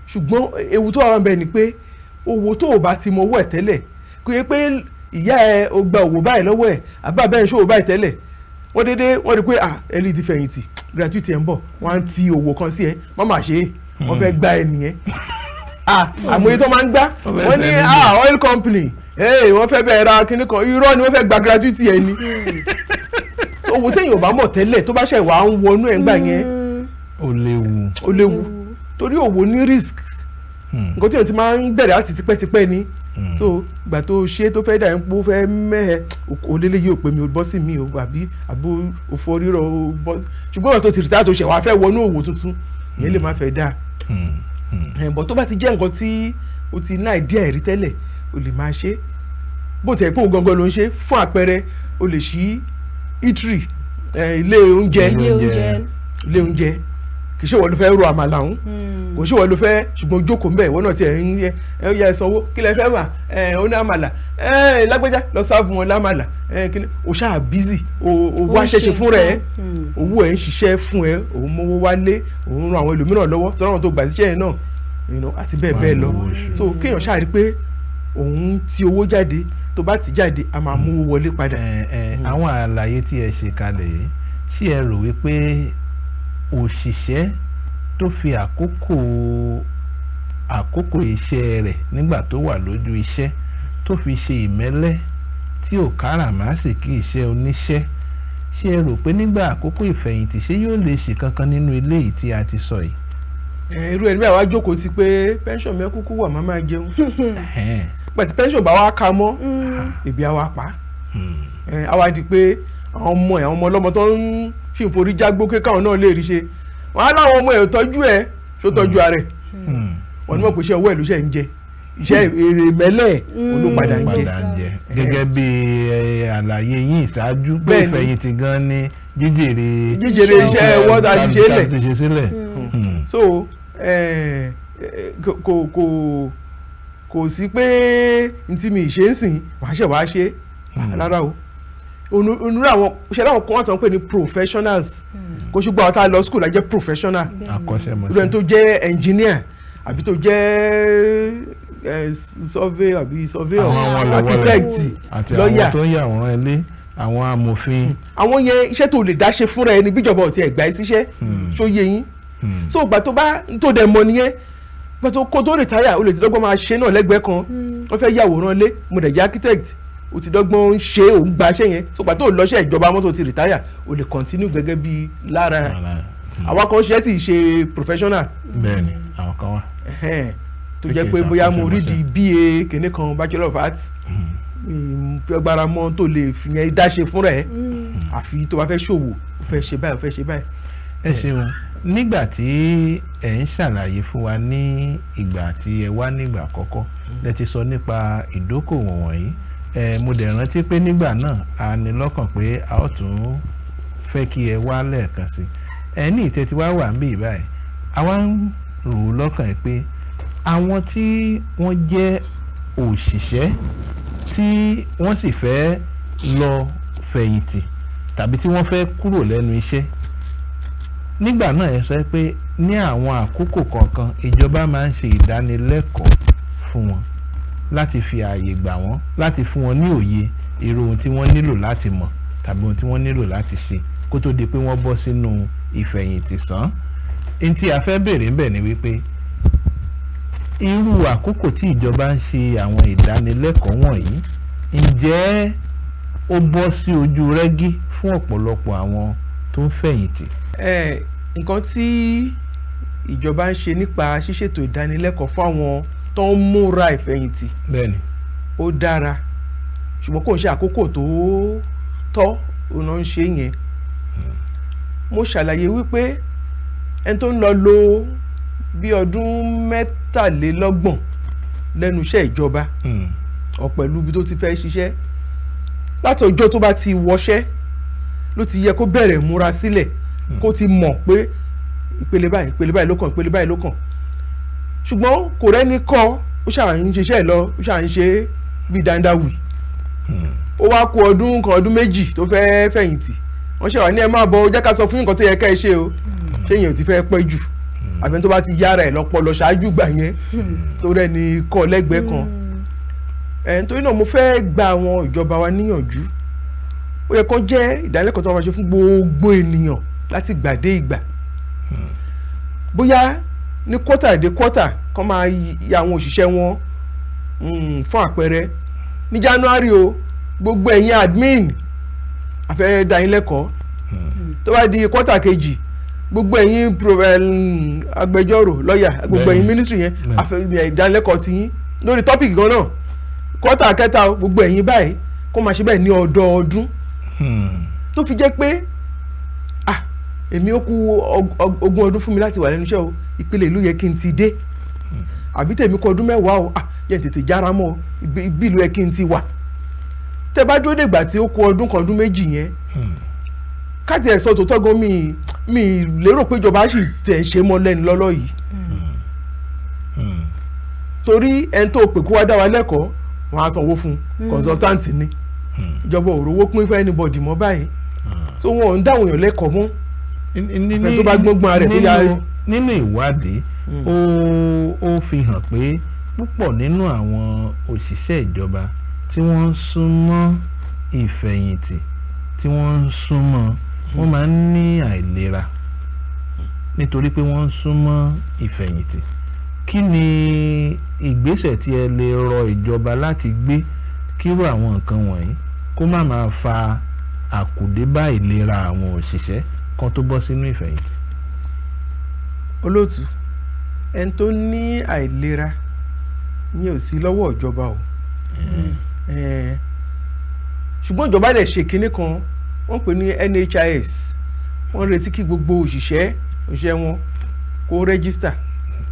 Ṣùgbọ́n ewu tó wà níbẹ̀ ni pé owó tó o bá ti mọ owó ẹ̀ tẹ́lẹ̀, kò yẹ pé ìyá ẹ o gba òwò báyìí lọ́wọ́ ẹ̀, àbá bẹ́ẹ̀ ṣòwò báyìí tẹ́lẹ̀, wọ́n dédé wọ́n rí pé, ah, ẹlí ti fẹ̀yìntì, gratuity ẹ̀ ń bọ̀, wọ́n á ti òwò kan sí ẹ, má má ṣe é, wọ́n fẹ́ gba ẹ nìyẹn. Ah, àmọ́ iye tó máa ń gbá Wọ́n fẹ́ wọ́n ní sẹ́ni. Ah, oil company, hey, wọ́n fẹ́ bẹ̀rẹ̀ ra kinní kan, irọ́ ni, wọ́n fẹ́ gba gratuity ẹ ni. So owó téèyàn ò bá mọ̀ tẹ́lẹ̀, tó bá ṣẹ̀ wá ń wọnú ẹ̀ ń gbà yẹn, Ó léwu. Ó léwu, torí òwò ní risk. Nǹkan tí èèyàn ti máa ń bẹ̀rẹ̀ láti tipẹ́tipẹ́ ni. So ìgbà tó ṣe tó fẹ́ dà ń pò fẹ́ mẹ́hẹ̀, òlélẹ́ yìí ò pé mi ò bọ́ sí mi ò, àbí àbó òfò rírọ̀ ò bọ́ sí. Ṣùgbọ́n ìgbà tó ti retire, tó ṣẹ̀ wá fẹ́ wọnú òwò tuntun ìyẹn, lè má fẹ́ dáa. Ẹ̀ bọ̀ tó bá ti jẹ́ nǹkan tí o ti ní idea ẹ̀rí tẹ́lẹ̀, o lè máa ṣe bó tiẹ̀ pé òun gangan ló ń ṣe. Fún àpẹẹrẹ, o lè ṣí eatery, ilé oúnjẹ. Ilé oúnjẹ. Ilé oúnjẹ, kì í ṣe ìwọ ló fẹ́ ro àmàlà ọ̀hún, kò ṣe ìwọ ló fẹ́, ṣùgbọ́n jókòó ńbẹ̀, ìwọ náà tiẹ̀ ń yẹ ẹ ó yẹ ẹ sanwó, kí lẹ fẹ́ mà ẹ, ó ní àmàlà, ẹ lágbájá lọ serve wọn lámàlà ẹ, kí ni o ṣáà busy, o wá ṣẹ̀ṣẹ̀ fún rẹ, owó ẹ̀ ń ṣiṣẹ́ fún ẹ, òun mówó wálé, òun ran àwọn ẹlòmíràn lọ́wọ́ tó ráwọn tó gbà síṣẹ́ yẹn náà, àti bẹ́ẹ̀ bẹ́ẹ̀ lọ. Wọ́n á lówó oṣù. So kéèyàn ṣáà rí pé òun ti owó jáde, tó bá ti jáde, a máa mú owó wọlé padà. Ẹ ẹ, àwọn àlàyé tí ẹ ṣe kalẹ̀ yìí, ṣé ẹ rò wípé òṣìṣẹ́ tó fi àkókò iṣẹ́ rẹ̀ nígbà tó wà lójú iṣẹ́ tó fi ṣe ìmẹ́lẹ́, tí ò káràmásìkí iṣẹ́ oníṣẹ́, ṣé ẹ rò pé nígbà àkókò ìfẹ̀yìntì, ṣé yóò lè ṣe kankan nínú ilé yìí tí a ti sọ yìí? Ẹ, irú ẹni bí àwa jókòó ti pé pension mi kúkú wà, má máa jẹun. Pẹ̀tí pension bá wa ka mọ́, ebi àwa pa. Ẹ, àwa di pé àwọn ọmọ ẹ̀, àwọn ọmọ ọlọ́mọ tó ń ṣì ń forí jágbó pé káwọn náà lè rí ṣe, wọn á láwọn ọmọ ẹ̀ ò tọ́jú ẹ̀, ṣó tọ́jú ara ẹ̀? Wọn ní mọ̀ pé iṣẹ́ owó ẹ̀ ló ṣe ń jẹ, iṣẹ́ èrè mẹ́lẹ̀ òun ló padà ń jẹ. Padà ń jẹ, gẹ́gẹ́ bí àlàyé yín ìṣáájú pé Bẹ́ẹ̀ni. ìfẹ̀yìntì gan ni jíjèrè jíjèrè iṣẹ́ ọwọ́ tá a ṣe lẹ̀. Tá a ti ṣe sílẹ̀. So kò sí pé n tí mi ṣe ń sìn wàá ṣe wàá ṣe rárá o. Onírú àwọn ṣe láwọn kan wà tó ń pè ní professionals, kò ṣùgbọ́n àwọn tá a lọ school la jẹ́ professional. Akọ́ṣẹ́mọṣẹ́. Irú ẹni tó jẹ́ engineer àbí tó jẹ́ survey àbí surveyor, Àwọn wọlẹ̀wọlẹ̀. architect, Àti àwọn lawyer, tó ń yàwòrán ilé, àwọn amòfin. Àwọn yẹn, iṣẹ́ tó lè dá ṣe fúnra ẹni bíjọba ò tiẹ̀ gbà ẹ́ síṣẹ́, ṣó yé yín? So ìgbà tó bá tó dẹ̀ mọ̀ nìyẹn, ìgbà tó kó tó retire, o lè ti dọ́gbọ́n máa ṣe náà lẹ́gbẹ̀ẹ́ kan. Wọ́n fẹ́ yàwòrán lé, mo dẹ̀ jẹ́ architect, o ti dọ́gbọ́n ń ṣe, òun gba iṣẹ́ yẹn. So ìgbà tó lọ́ṣẹ́ ìjọba mọ́tò ti retire, o lè continue gẹ́gẹ́ bí lára àwa kan ṣe tí ì ṣe professional. Bẹ́ẹ̀ni, àwọn kan wà. Ẹ̀hẹ́n, tó Pé jẹ́ kì í pé ṣe bóyá mo rí akọ́ṣẹ́mọṣẹ́. di BA kìíní kan, Bachelor of Arts, mi fẹ́ gbára mọ́ tó lè fi yẹn dáṣe fúnra ẹ̀, àfi tó bá fẹ́ ṣòwò, ó fẹ́ ṣe báyìí, ó fẹ́ ṣe báyìí. Ẹ ṣeun. Nígbà tí ẹ ń ṣàlàyé fún wa ní ìgbà tí ẹ wá nígbà àkọ́kọ́, lẹ ti sọ nípa ìdókòwò wọ̀nyí. Ẹ mo dẹ̀ rántí pé nígbà náà a ní lọ́kàn pé a ó tún fẹ́ kí ẹ wá lẹ́ẹ̀kan sí ẹ ní ìtẹ́tí wá wà ń bí báyìí. Àwa ń rò ó lọ́kàn ẹ pé àwọn tí wọ́n jẹ́ òṣìṣẹ́ tí wọ́n sì fẹ́ lọ fẹ̀yìntì tàbí tí wọ́n fẹ́ kúrò lẹ́nu iṣẹ́ nígbà náà, ẹ sọ pé ní àwọn àkókò kọ̀ọ̀kan, ìjọba máa ń ṣe ìdánilẹ́kọ̀ọ́ fún wọn láti fi ààyè gbà wọ́n láti fún wọn ní òye irú ohun tí wọ́n nílò láti mọ̀ tàbí ohun tí wọ́n nílò láti ṣe kó tó di pé wọ́n bọ́ sínú ìfẹ̀yìntì sàn. N tí a fẹ́ béèrè ń bẹ̀ ni wípé irú àkókò tí ìjọba ń ṣe àwọn ìdánilẹ́kọ̀ọ́ wọ̀nyí, ǹjẹ́ ó bọ́ sí ojú rẹ́gí fún ọ̀pọ̀lọpọ̀ àwọn tó ń fẹ̀yìntì? Ẹ, nǹkan tí ìjọba ń ṣe nípa ṣíṣètò ìdánilẹ́kọ̀ọ́ fún àwọn tó ń múra ìfẹ̀yìntì, ó dára, ṣùgbọ́n kò ń ṣe àkókò tó tọ́ òun náà ń ṣe yẹn. Mo ṣàlàyé wípé ẹni tó ń lọ lo bí ọdún 33 lẹ́nu iṣẹ́ ìjọba ọ̀ pẹ̀lú ibi tó ti fẹ́ ṣiṣẹ́, láti ọjọ́ tó bá ti wọṣẹ́ ló ti yẹ kó bẹ̀rẹ̀ múra sílẹ̀, kó ti mọ̀ pé Ìpele báyìí, ìpele báyìí ló kàn, ìpele báyìí ló kàn. Ṣùgbọ́n kò rẹ́ni kọ́, ó ṣáà ń ṣiṣẹ́ ẹ̀ lọ, ó ṣáà ń ṣe é bíi dandawi. Ó wá kú ọdún kan, ọdún 2 tó fẹ́ẹ́ fẹ̀yìntì, wọ́n ṣe wà ní ẹ máa bọ̀, ó jẹ́ ká sọ fún nǹkan tó yẹ ká ẹ ṣe o. Ṣé èèyàn ti fẹ́ pẹ́ jù? Àbí tó bá ti yára ẹ̀ lọ́pọlọ ṣáájú gbà yẹn, tó rẹ́ni kọ́ lẹ́gbẹ̀ẹ́ kan ẹ̀. Nítorí náà, mo fẹ́ gba àwọn ìjọba wa níyànjú, ó yẹ kó jẹ́ ìdánilẹ́kọ̀ọ́ tó máa ṣe fún gbogbo ènìyàn láti ìgbà dé ìgbà, bóyá ní quarter dé quarter, kó máa ya àwọn òṣìṣẹ́ wọn. Fún àpẹẹrẹ, ní January o, gbogbo ẹ̀yin admin, a fẹ́ dá yín lẹ́kọ̀ọ́. Tó bá di quarter kejì, gbogbo ẹ̀yin agbẹjọ́rò, lọ́ọ̀yà, gbogbo ẹ̀yin ministry yẹn, a fẹ́ ìdánilẹ́kọ̀ọ́ ti yín lórí topic gan náà. Quarter kẹta o, gbogbo ẹ̀yin báyìí. Kó máa ṣe bẹ́ẹ̀ ní ọdọọdún, tó fi jẹ́ pé, ah, èmi ó kù 20 ọdún fún mi láti wà lẹ́nu iṣẹ́ o, ìpele ìlú yẹ kí n ti dé, àbí tèmi kọ ọdún 10 o, ah, yẹn tètè jára mọ́ o, ibi ìlú yẹ kí n ti wà. Tẹ́ bá dúró dègbà tí ó kù ọdún kan, ọdún 2 yẹn, káàtì ẹ̀ sọ tòótọ́ gan, mi lérò pé ìjọba sì tẹ̀ ṣe mọ́ lẹ́nu lọ́lọ́ yìí, torí ẹni tó pè kó wá dá wa lẹ́kọ̀ọ́, wọ́n á sanwó fún un, consultant ni. Ìjọba ò rówó pín fún anybody mọ́ báyìí, so wọn ò ń dáwọn èèyàn lẹ́kọ̀ọ́ mọ́. Ẹni tó bá gbọ́ngbọ́n rẹ̀ tó yá. Nínú ìwádìí, ó fi hàn pé púpọ̀ nínú àwọn òṣìṣẹ́ ìjọba tí wọ́n ń súnmọ́ ìfẹ̀yìntì, tí wọ́n ń súnmọ́, wọ́n máa ń ní àìlera nítorí pé wọ́n ń súnmọ́ ìfẹ̀yìntì. Kí ni ìgbésẹ̀ tí ẹ lè rọ ìjọba láti gbé kírú àwọn nǹkan wọ̀nyí kó má máa fa àkùdé bá ìlera àwọn òṣìṣẹ́ kan tó bọ́ sínú ìfẹ̀yìntì? Olóòtú, ẹni tó ní àìlera ní ò sí lọ́wọ́ ìjọba o. Ṣùgbọ́n ìjọba lè ṣe kinní kan, wọ́n pè ní NHIS. Wọ́n retí kí gbogbo òṣìṣẹ́ wọn kó register,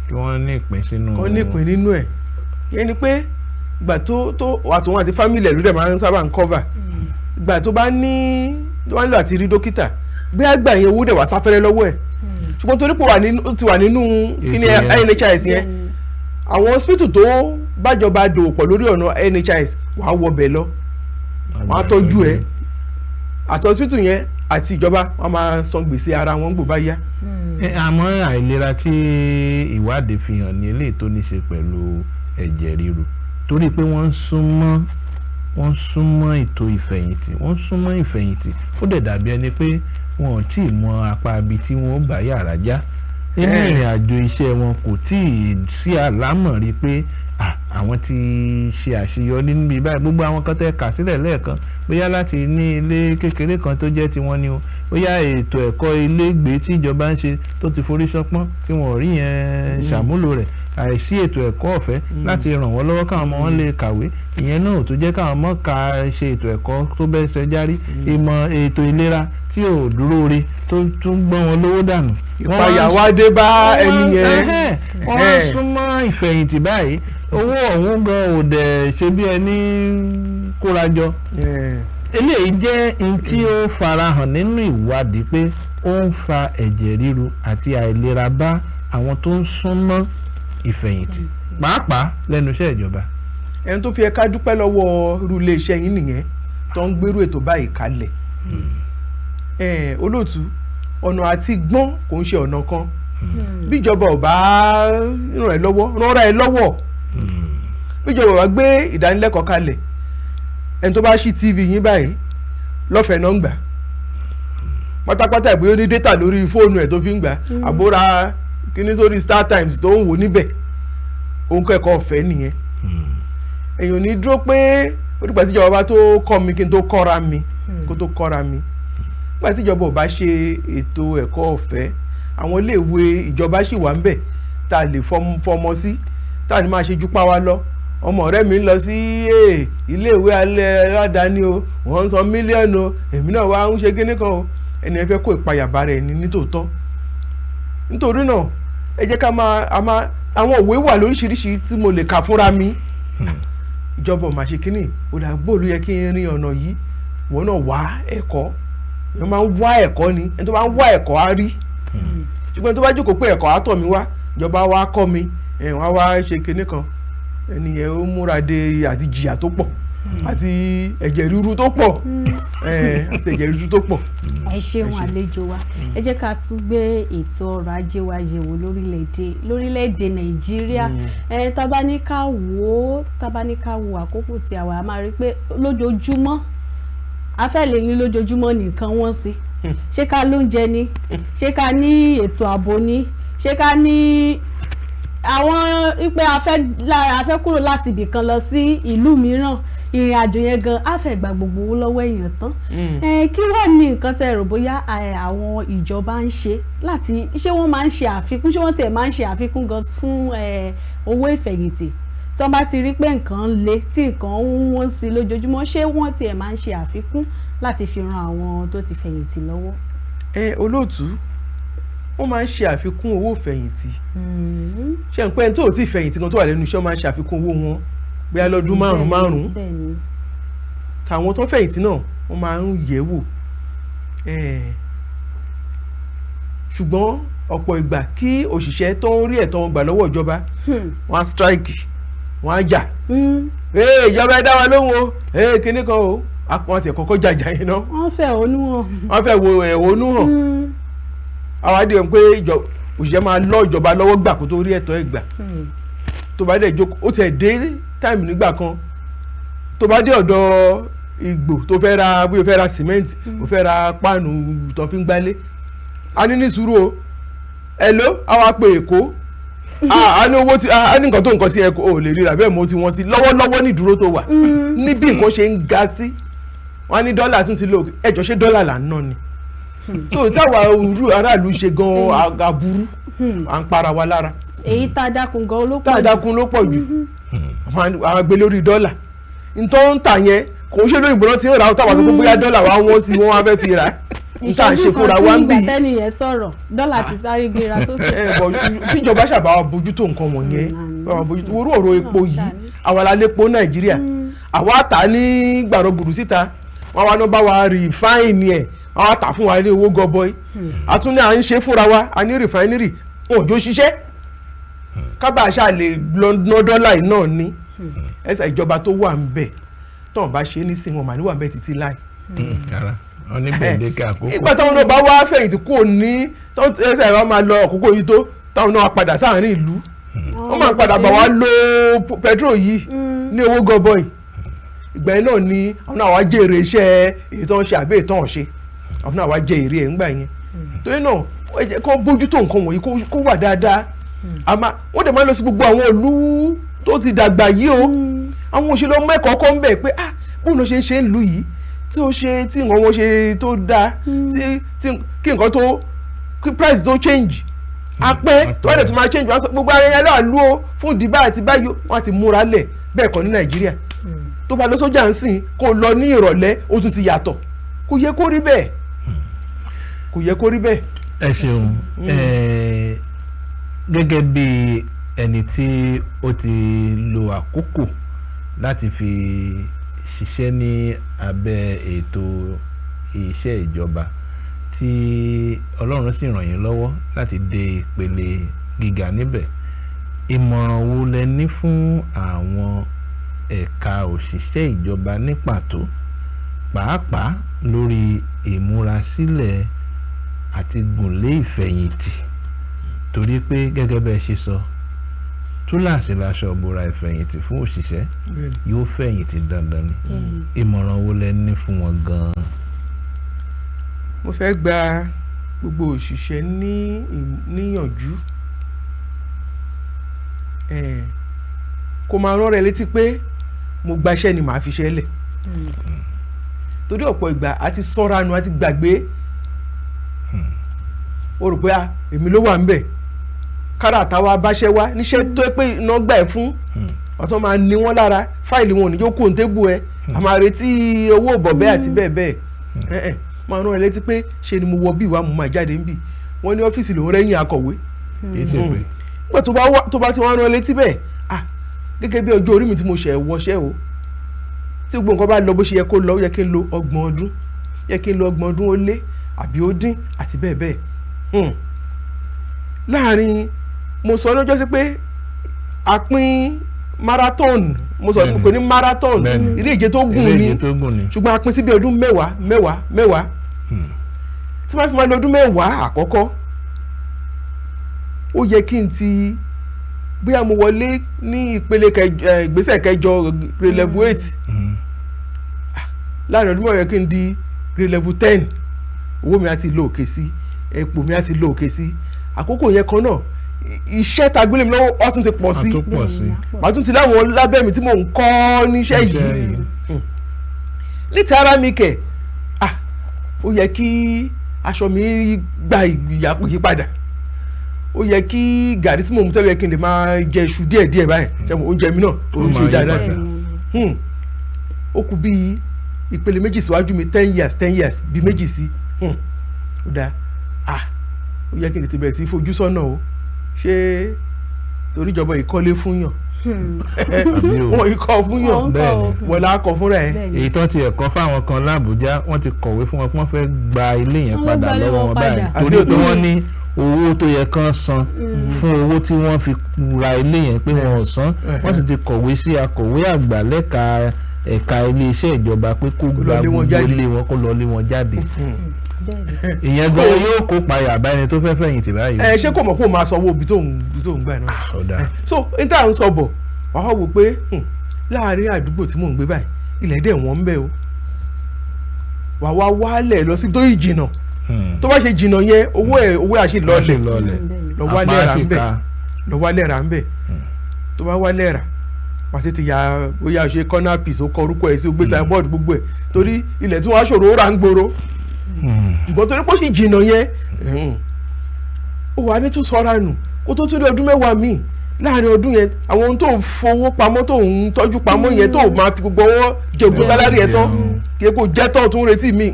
kí wọ́n ní ìpín sínú. Kó ní ìpín nínú ẹ̀. Yẹn ni pé ìgbà tó àtòun àti family ẹ̀ ló dẹ̀ máa ń sábà ń cover. Ìgbà tó bá ní tó bá nílò àti rí dókítà, bí àgbà yẹn, owó dẹ̀ wá sáfẹ́rẹ́ lọ́wọ́ ẹ̀. Ṣùgbọ́n torí pé ó ti wà nínú kíní ètò yẹn. NHIS yẹn, àwọn hospital tó bájọba dòwò pọ̀ lórí ọ̀nà NHIS, wàá wọbẹ̀ lọ, wọ́n á tọ́jú ẹ. Àti hospital yẹn àti ìjọba, wọ́n máa san gbèsè ara wọn gbò bá yá. Àmọ́ àìlera tí ìwádìí fi hàn ní eléyìí tó ní ṣe pẹ̀lú ẹ̀jẹ̀ ríru, torí pé wọ́n ń súnmọ́ ètò ìfẹ̀yìntì, wọ́n ń súnmọ́ ìfẹ̀yìntì, ó dẹ̀ dàbí ẹni pé wọn ò tí ì mọ apá ibi tí wọ́n ó gbà yàrá já nínú ìrìn àjò iṣẹ́ wọn. Kò tí ì sí àlámọ̀rí pé, ah, àwọn ti ṣe àṣeyọrí níbi báyìí. Gbogbo àwọn kan tẹ́ kà sílẹ̀ lẹ́ẹ̀kan, bóyá láti ní ilé kékeré kan tó jẹ́ tiwọn ni o, bóyá ètò ẹ̀kọ́ ilégbèé tí ìjọba ń ṣe tó ti forí ṣánpọ́n tí wọ́n ò rí yẹn ṣàmúlò rẹ̀, àìsí ètò ẹ̀kọ́ ọ̀fẹ́ láti ràn wọ́n lọ́wọ́ káwọn ọmọ wọn lè kàwé, ìyẹn náà ò tó jẹ́ káwọn ọmọ ka ṣe ètò ẹ̀kọ́ tó bẹ́ẹ̀ ṣe járí, ìmọ̀ ètò ìlera tí ò dúró re tó tún gbọ́n wọn lówó dànù. Ìpayà wá dé bá ẹni yẹn. Wọ́n wá súnmọ́ ìfẹ̀yìntì báyìí, owó ọ̀hún gan ò dẹ̀ ṣe bí ẹni kóra jọ. Eléyìí jẹ́ n tí ó farahàn nínú ìwádìí pé ó ń fa ẹ̀jẹ̀ ríru àti àìlera bá àwọn tó ń súnmọ́ ìfẹ̀yìntì, pàápàá lẹ́nu iṣẹ́ ìjọba. Ẹni tó fi ẹ̀ka dúpẹ́ lọ́wọ́ irú iléeṣẹ́ yín nìyẹn tó ń gbérú ètò báyìí kalẹ̀. Olóòtú, ọ̀nà àti gbọ́n kò ń ṣe ọ̀nà kan. Bí ìjọba ò bá ràn ẹ́ lọ́wọ́, ràn ẹ́ lọ́wọ́. Bí ìjọba ò bá gbé ìdánilẹ́kọ̀ọ́ kalẹ̀, ẹni tó bá ṣí TV yín báyìí, lọ́fẹ̀ẹ́ náà ń gbà pátápátá. Ìbóyá ó ní data lórí fóònù ẹ̀ tó fi ń gbà, àbóra kíní sórí Star Times tó ń wò níbẹ̀, òun kẹ́kọ̀ọ́ ọ̀fẹ́ nìyẹn. Èèyàn ò ní dúró pé ó dìgbà tí ìjọba bá tó kọ́ mi kí n tó kọ́ra mi, kó tó kọ́ra mi. Nígbà tí ìjọba ò bá ṣe ètò ẹ̀kọ́ ọ̀fẹ́, àwọn iléèwé ìjọba sì wà ńbẹ̀ tá a lè fọmọ sí, tá a ní máa ṣe júpá wa lọ. Ọmọ ọ̀rẹ́ mi ń lọ sí iléèwé alẹ́ aládàáni o, wọ́n ń san mílíọ̀nù o, èmi náà wá ń ṣe kíní kan o. Ẹni ẹ fẹ́ kó ìpayà bára ẹni nítòótọ́. Nítorí náà, ẹ jẹ́ ká máa a máa àwọn òwe wà lóríṣiríṣi tí mo lè kà fúnra mi. Ìjọba ò máa ṣe kínní, ó dà bóòlù yẹ kí n rin ọ̀nà yìí. Wọn náà wá ẹ̀kọ́, èèyàn máa ń wá ẹ̀kọ́ ni. Ẹni tó bá ń wá ẹ̀kọ́ á rí. Ṣùgbọ́n tó bá jókòó pé ẹ̀kọ́ á tọ̀ mí wá, ìjọba wa kọ́ mi, wọ́n á wá ṣe kinní kan, ẹni yẹn ó múra de àti jìyà tó pọ̀ àti ẹ̀jẹ̀ ríru tó pọ̀, àti ẹ̀jẹ̀ ríru tó pọ̀. Ẹ ṣeun àlejò wa. Ẹ jẹ́ ká tún gbé ètò ọrọ̀ ajé wa yẹ̀wò lórílẹ̀-èdè Nàìjíríà. Ẹ tá bá ní ká wò ó, tá bá ní ká wo àkókò tí a wà, a máa rí pé lójoojúmọ́, a fẹ́ lè ní lójoojúmọ́ nìkan wọ́n sí. Ṣé ká lóúnjẹ ni? Ṣé ká ní ètò ààbò ni? Ṣé ká ní àwọn pé a fẹ́ kúrò láti ibì kan lọ sí ìlú mìíràn, ìrìn àjò yẹn gan á fẹ́ gba gbogbo owó lọ́wọ́ èèyàn tán. Kí wàá ní nǹkan tẹ́ rò bóyá àwọn ìjọba ń ṣe láti ṣé wọ́n máa ń ṣe àfikún, ṣé wọ́n tiẹ̀ máa ń ṣe àfikún gan fún owó ìfẹ̀yìntì tí wọ́n bá ti rí pé nǹkan ń le, tí nǹkan ń wọ́n sí lójoojúmọ́, ṣé wọ́n tiẹ̀ máa ń ṣe àfikún láti fi ran àwọn tó ti fẹ̀yìntì lọ́wọ́? Olóòtú, wọ́n máa ń ṣe àfikún owó ìfẹ̀yìntì. Ṣé n pẹ́ ẹni tó ò tí ì fẹ̀yìntì kan tó wà lẹ́nu iṣẹ́, wọ́n máa ń ṣe àfikún owó wọn bóyá lọ́dún márùn-ún márùn-ún. Tàwọn tó fẹ̀yìntì náà wọ́n máa ń yẹ̀ wò. Ṣùgbọ́n ọ̀pọ̀ ìgbà kí òṣìṣẹ́ tó ń rí ẹ̀tọ́ wọn gbà lọ́wọ́ ìjọba, wọ́n á strike, wọ́n á jà. Ìjọba ẹ dá wa lóhùn o, kinní kan o, wọ́n ti kọ́kọ́ jàjà yẹn náà. Wọ́n fẹ́ ẹ̀hónú hàn. Wọ́n fẹ́ wo ẹ̀hónú hàn. Àwa dì pé òṣìṣẹ́ máa lọ ìjọba lọ́wọ́ gbà kó tó rí ẹ̀tọ́ ẹ̀ gbà. Tó bá dẹ̀ jókòó, ó tiẹ̀ dé táìmù nígbà kan, tó bá dé ọ̀dọ̀ Ìgbò tó fẹ́ ra, bóyá o fẹ́ ra sìmẹ́ǹtì, o fẹ́ ra páànù tó fi ń gbálé, a ní ní sùúrù o, hello, àwa pe Èkó, a ní owó tí a ní nǹkan tó nǹkan sí ẹ̀kọ́ ò lè ríra bẹ́ẹ̀ mo ti wọ́n sí lọ́wọ́lọ́wọ́ ní ìdúró tó wà níbi nǹkan ṣe ń ga sí, wọ́n á ní dọ́là tún ti lò, ẹjọ́ ṣé dọ́là là ń ná ni? So táwa aráàlú ṣe gan aburú, à ń para wa lára. Èyí tá a dákun gan ló pọ̀ jù. Tá a dákun ló pọ̀ jù, àwọn agbé lórí dọ́là ntọ́ ń tà yẹn kò ń ṣe lóyìnbó náà ti ń rà ó, táwa sọ pé bóyá dọ́là wa wọ́n sí wọ́n wá fẹ́ fi rà n tá à ń ṣe fúnra wa ń bì. Ìṣẹ́jú kan tí ìgbà tẹ́nìyẹn sọ̀rọ̀, dọ́là ti sáré gbéra sókè. Kíjọba ṣàbá wa bójútó nǹkan wọ̀nyẹn, bá wa bójútó orú ọ̀rọ̀ epo yìí. Àwa la lépo Nàìjíríà, àwa tà ní gbàrọ̀ gbùdù síta, wọ́n wá ní bá wa rìfáìnì ẹ̀, wọ́n wá tà fún wa ní owó gọbọi. Àtúndì à ń ṣe fúnra wa, a ní rìfáìnìrì, wọn ò jó ṣiṣẹ́ kábà ṣáà lè ná dọ́là yìí náà ní ẹsẹ̀ ìjọba tó wà ń bẹ̀ tọ́n bá ṣe é nísìnyí, wọn mà ní wà ń bẹ̀ títí láì. Wọ́n ní gbèdéke àkókò. Ìgbà táwọn náà bá wá fẹ̀yìntì kúrò ní ẹsẹ̀ wa máa lọ àkókò yìí tó táwọn náà padà sáàárín ìlú, wọ́n máa padà bá wa lo pẹtrol yìí ní owó gọbọi. Ìgbà yẹn náà ni àwọn náà wá jèrè iṣẹ́ èyí tó ń ṣe àbí èyí tó ń ṣe, àwọn náà wá jẹ èrè ẹ̀ ńgbà yẹn. Torí náà kó bójútó nǹkan wọ̀nyí kó wà dáadáa. Wọ́n dẹ̀ máa ń lọ sí gbogbo àwọn ìlú tó ti dàgbà yìí o, àwọn òṣèlú ọmọ ẹ̀kọ́ kọ́ ń bẹ̀ pé ah bóun ló ṣe ń ṣe ń lù yìí tí ó ṣe tí nǹkan wọn ṣe tó dáa, tí kí nǹkan tó kí price tó change apẹ́ tó wà lè tún máa change gbogbo ara yẹn láàlú o fún ìdìbò àti báyìí wọ́n ti múra lẹ̀. Bẹ́ẹ̀ kọ́ ní Nàìjíríà, tó bá lọ sójà ń sìn kó lọ ní ìrọ̀lẹ́ ó tún ti yàtọ̀, kò yẹ kó rí bẹ́ẹ̀, kò yẹ kó rí bẹ́ẹ̀. Ẹ ṣeun. Gẹ́gẹ́ bí ẹni tí ó ti lo àkókò láti fi ṣiṣẹ́ ní abẹ́ ètò iṣẹ́ ìjọba tí Ọlọ́run sì ràn yín lọ́wọ́ láti dé ìpele gíga níbẹ̀, ìmọ̀ràn wo lẹ ní fún àwọn ẹ̀ka òṣìṣẹ́ ìjọba ní pàtó, pàápàá lórí ìmúrasílẹ̀ àti gùnlé ìfẹ̀yìntì? Torí pé gẹ́gẹ́ bẹ́ẹ̀ ṣe sọ, túláàsì laṣọ ìbora ìfẹ̀yìntì fún òṣìṣẹ́, yóò fẹ̀yìntì dandan ni. Ìmọ̀ràn wo lẹ ní fún wọn gan-an? Mo fẹ́ gba gbogbo òṣìṣẹ́ níyànjú kó máa rán rẹ létí pé mo gbaṣẹ́ ni màá fi ṣẹ́ lẹ̀. Torí ọ̀pọ̀ ìgbà a ti sọ́ranu, a ti gbàgbé, o rò pé èmi ló wà ń bẹ̀, kára àtàwọn abáṣẹ́ wa níṣẹ́ tó pé iná gbà ẹ́ fún ọ̀tọ́ máa ní wọ́n lára, fáìlì wọn ò ní jó kó tébù ẹ, a máa retí owó bọ̀bẹ́ àti bẹ́ẹ̀ bẹ́ẹ̀. Máa rán ẹ létí pé ṣe ni mo wọ bí ìwà mo máa jáde ń bì, wọ́n ní ọ́fíìsì lòún rẹ́yìn akọ̀wé. Nígbà tó bá ti wọ́n rán ẹ létí bẹ́ẹ̀, gẹ́gẹ́ bí ọjọ́ orí mi tí mo ṣẹ̀ wọṣẹ́ o, tí gbogbo nǹkan bá lọ bó ṣe yẹ kó lọ, ó yẹ kí n lo 30 ọdún, yẹ kí n lo 30 ọdún ó lé àbí ó dín àti bẹ́ẹ̀ bẹ́ẹ̀. Láàrin, mo sọ lọ́jọ́ sí pé a pín marathon, mo sọ Bẹ́ẹ̀ni. pé ní marathon, Bẹ́ẹ̀ni. eré ìje tó gùn Eré ni, ìje tó gùn ni. ṣùgbọ́n a pín sí bí ọdún 10, 10, 10. Tí wọ́n fi máa lo ọdún 10 àkọ́kọ́, ó yẹ kí n ti, bóyá mo wọlé ní ìpele ìgbésẹ̀ kẹjọ, grade level 8. Láàrin ọdún 10 yẹ kí n di grade level 10. Owó mi á ti lọ òkè sí, ipò mi á ti lọ òkè sí. Àkókò yẹn kan náà, iṣẹ́ tá a gbélé mi lọ́wọ́, ó tún ti pọ̀ sí. A tún pọ̀ sí. Màá tún ti láwọn lábẹ́ mi tí mò ń kọ́ níṣẹ́ Iṣẹ́ yìí. yìí. Ní ti ara mi kẹ̀, ah, ó yẹ kí aṣọ mi gba ìyípadà, ó yẹ kí gàrí tí mò ń mu tẹ́lẹ̀, yẹ kí n lè máa jẹ iṣu díẹ̀ díẹ̀ báyìí. Ṣé mo oúnjẹ mi náà ó ń Ó ṣe máa yí dáadáa sí. padà. Ó kù bíi ìpele méjì síwájú mi, 10 years, 10 years, bíi méjì sí. Ó dáa. Ah, ó yẹ kí n tètè bẹ̀rẹ̀ sí fojú sọ́nà o. Ṣé torí ìjọba ìkọ́lé fún yàn? Àbí o. Wọn ìkọ́ fún yàn. Wọ́n ń kọ́ Bẹ́ẹ̀ni. o. Wọ́n là á kọ́ fúnra ẹ̀. Bẹ́ẹ̀ni. Èyí tó ti ẹ̀kọ́ fáwọn kan l'Àbújá, wọ́n ti kọ̀wé fún wọn pé wọ́n fẹ́ gba ilé yẹn Wọ́n padà gba ilé lọ́wọ́ wọn wọn báyìí, padà. torí Àbí pé òtó. wọ́n ní owó tó yẹ kán san fún owó tí wọ́n fi ra ilé yẹn pé wọn ò san. Wọ́n sì ti kọ̀wé sí akọ̀wé àgbà lẹ́ka ẹ̀ka iléeṣẹ́ ìjọba pé kó lọ gba lé wọn gbogbo jáde. ilé wọn, kó lọ lé wọn jáde. Ìyẹn gan yóò kópa yàbá ẹni tó fẹ́ fẹ̀yìntì báyìí. Ẹ ṣé kò mọ̀ kó o máa sanwó ibi tó ń gbà náà? Ó dáa. So n tá à ń sọ bọ̀, wàá wò pé láàárín àdúgbò tí mò ń gbé báyìí, ilẹ̀ dẹ̀ wọ́n ń bẹ̀ o. Wàá wá wálẹ̀ lọ síbi tó yìí jìnnà. Tó bá ṣe jìnnà yẹn, owó ẹ̀ àṣẹ lọ́ọ̀lẹ̀. Lọ́ọ̀lẹ̀. Lọ wálẹ̀ rà ń bẹ̀. Apá. Lọ wálẹ̀ rà ń bẹ̀. Tó bá wálẹ̀ rà, wà tètè ya, bóyá ṣe corner piece, ó kọ orúkọ ẹ̀ sí, ó gbé signboard, gbogbo ẹ̀, torí ilẹ̀ tí wọ́n á ṣòro ó rà ń gbòòrò. Ṣùgbọ́n torí pé ó sì jìnnà yẹn, ó wà ní tún sọ́ra nù kó tó tún dé ọdún 10 míì. Láàrin ọdún yẹn, àwọn ohun tó ń fowó pamọ́, tó ń tọ́jú pamọ́ yẹn, tó máa fi gbogbo ọwọ́ jẹ̀gún salary ẹ̀ tán, kí epo jẹ́ tán, tó ń retí mi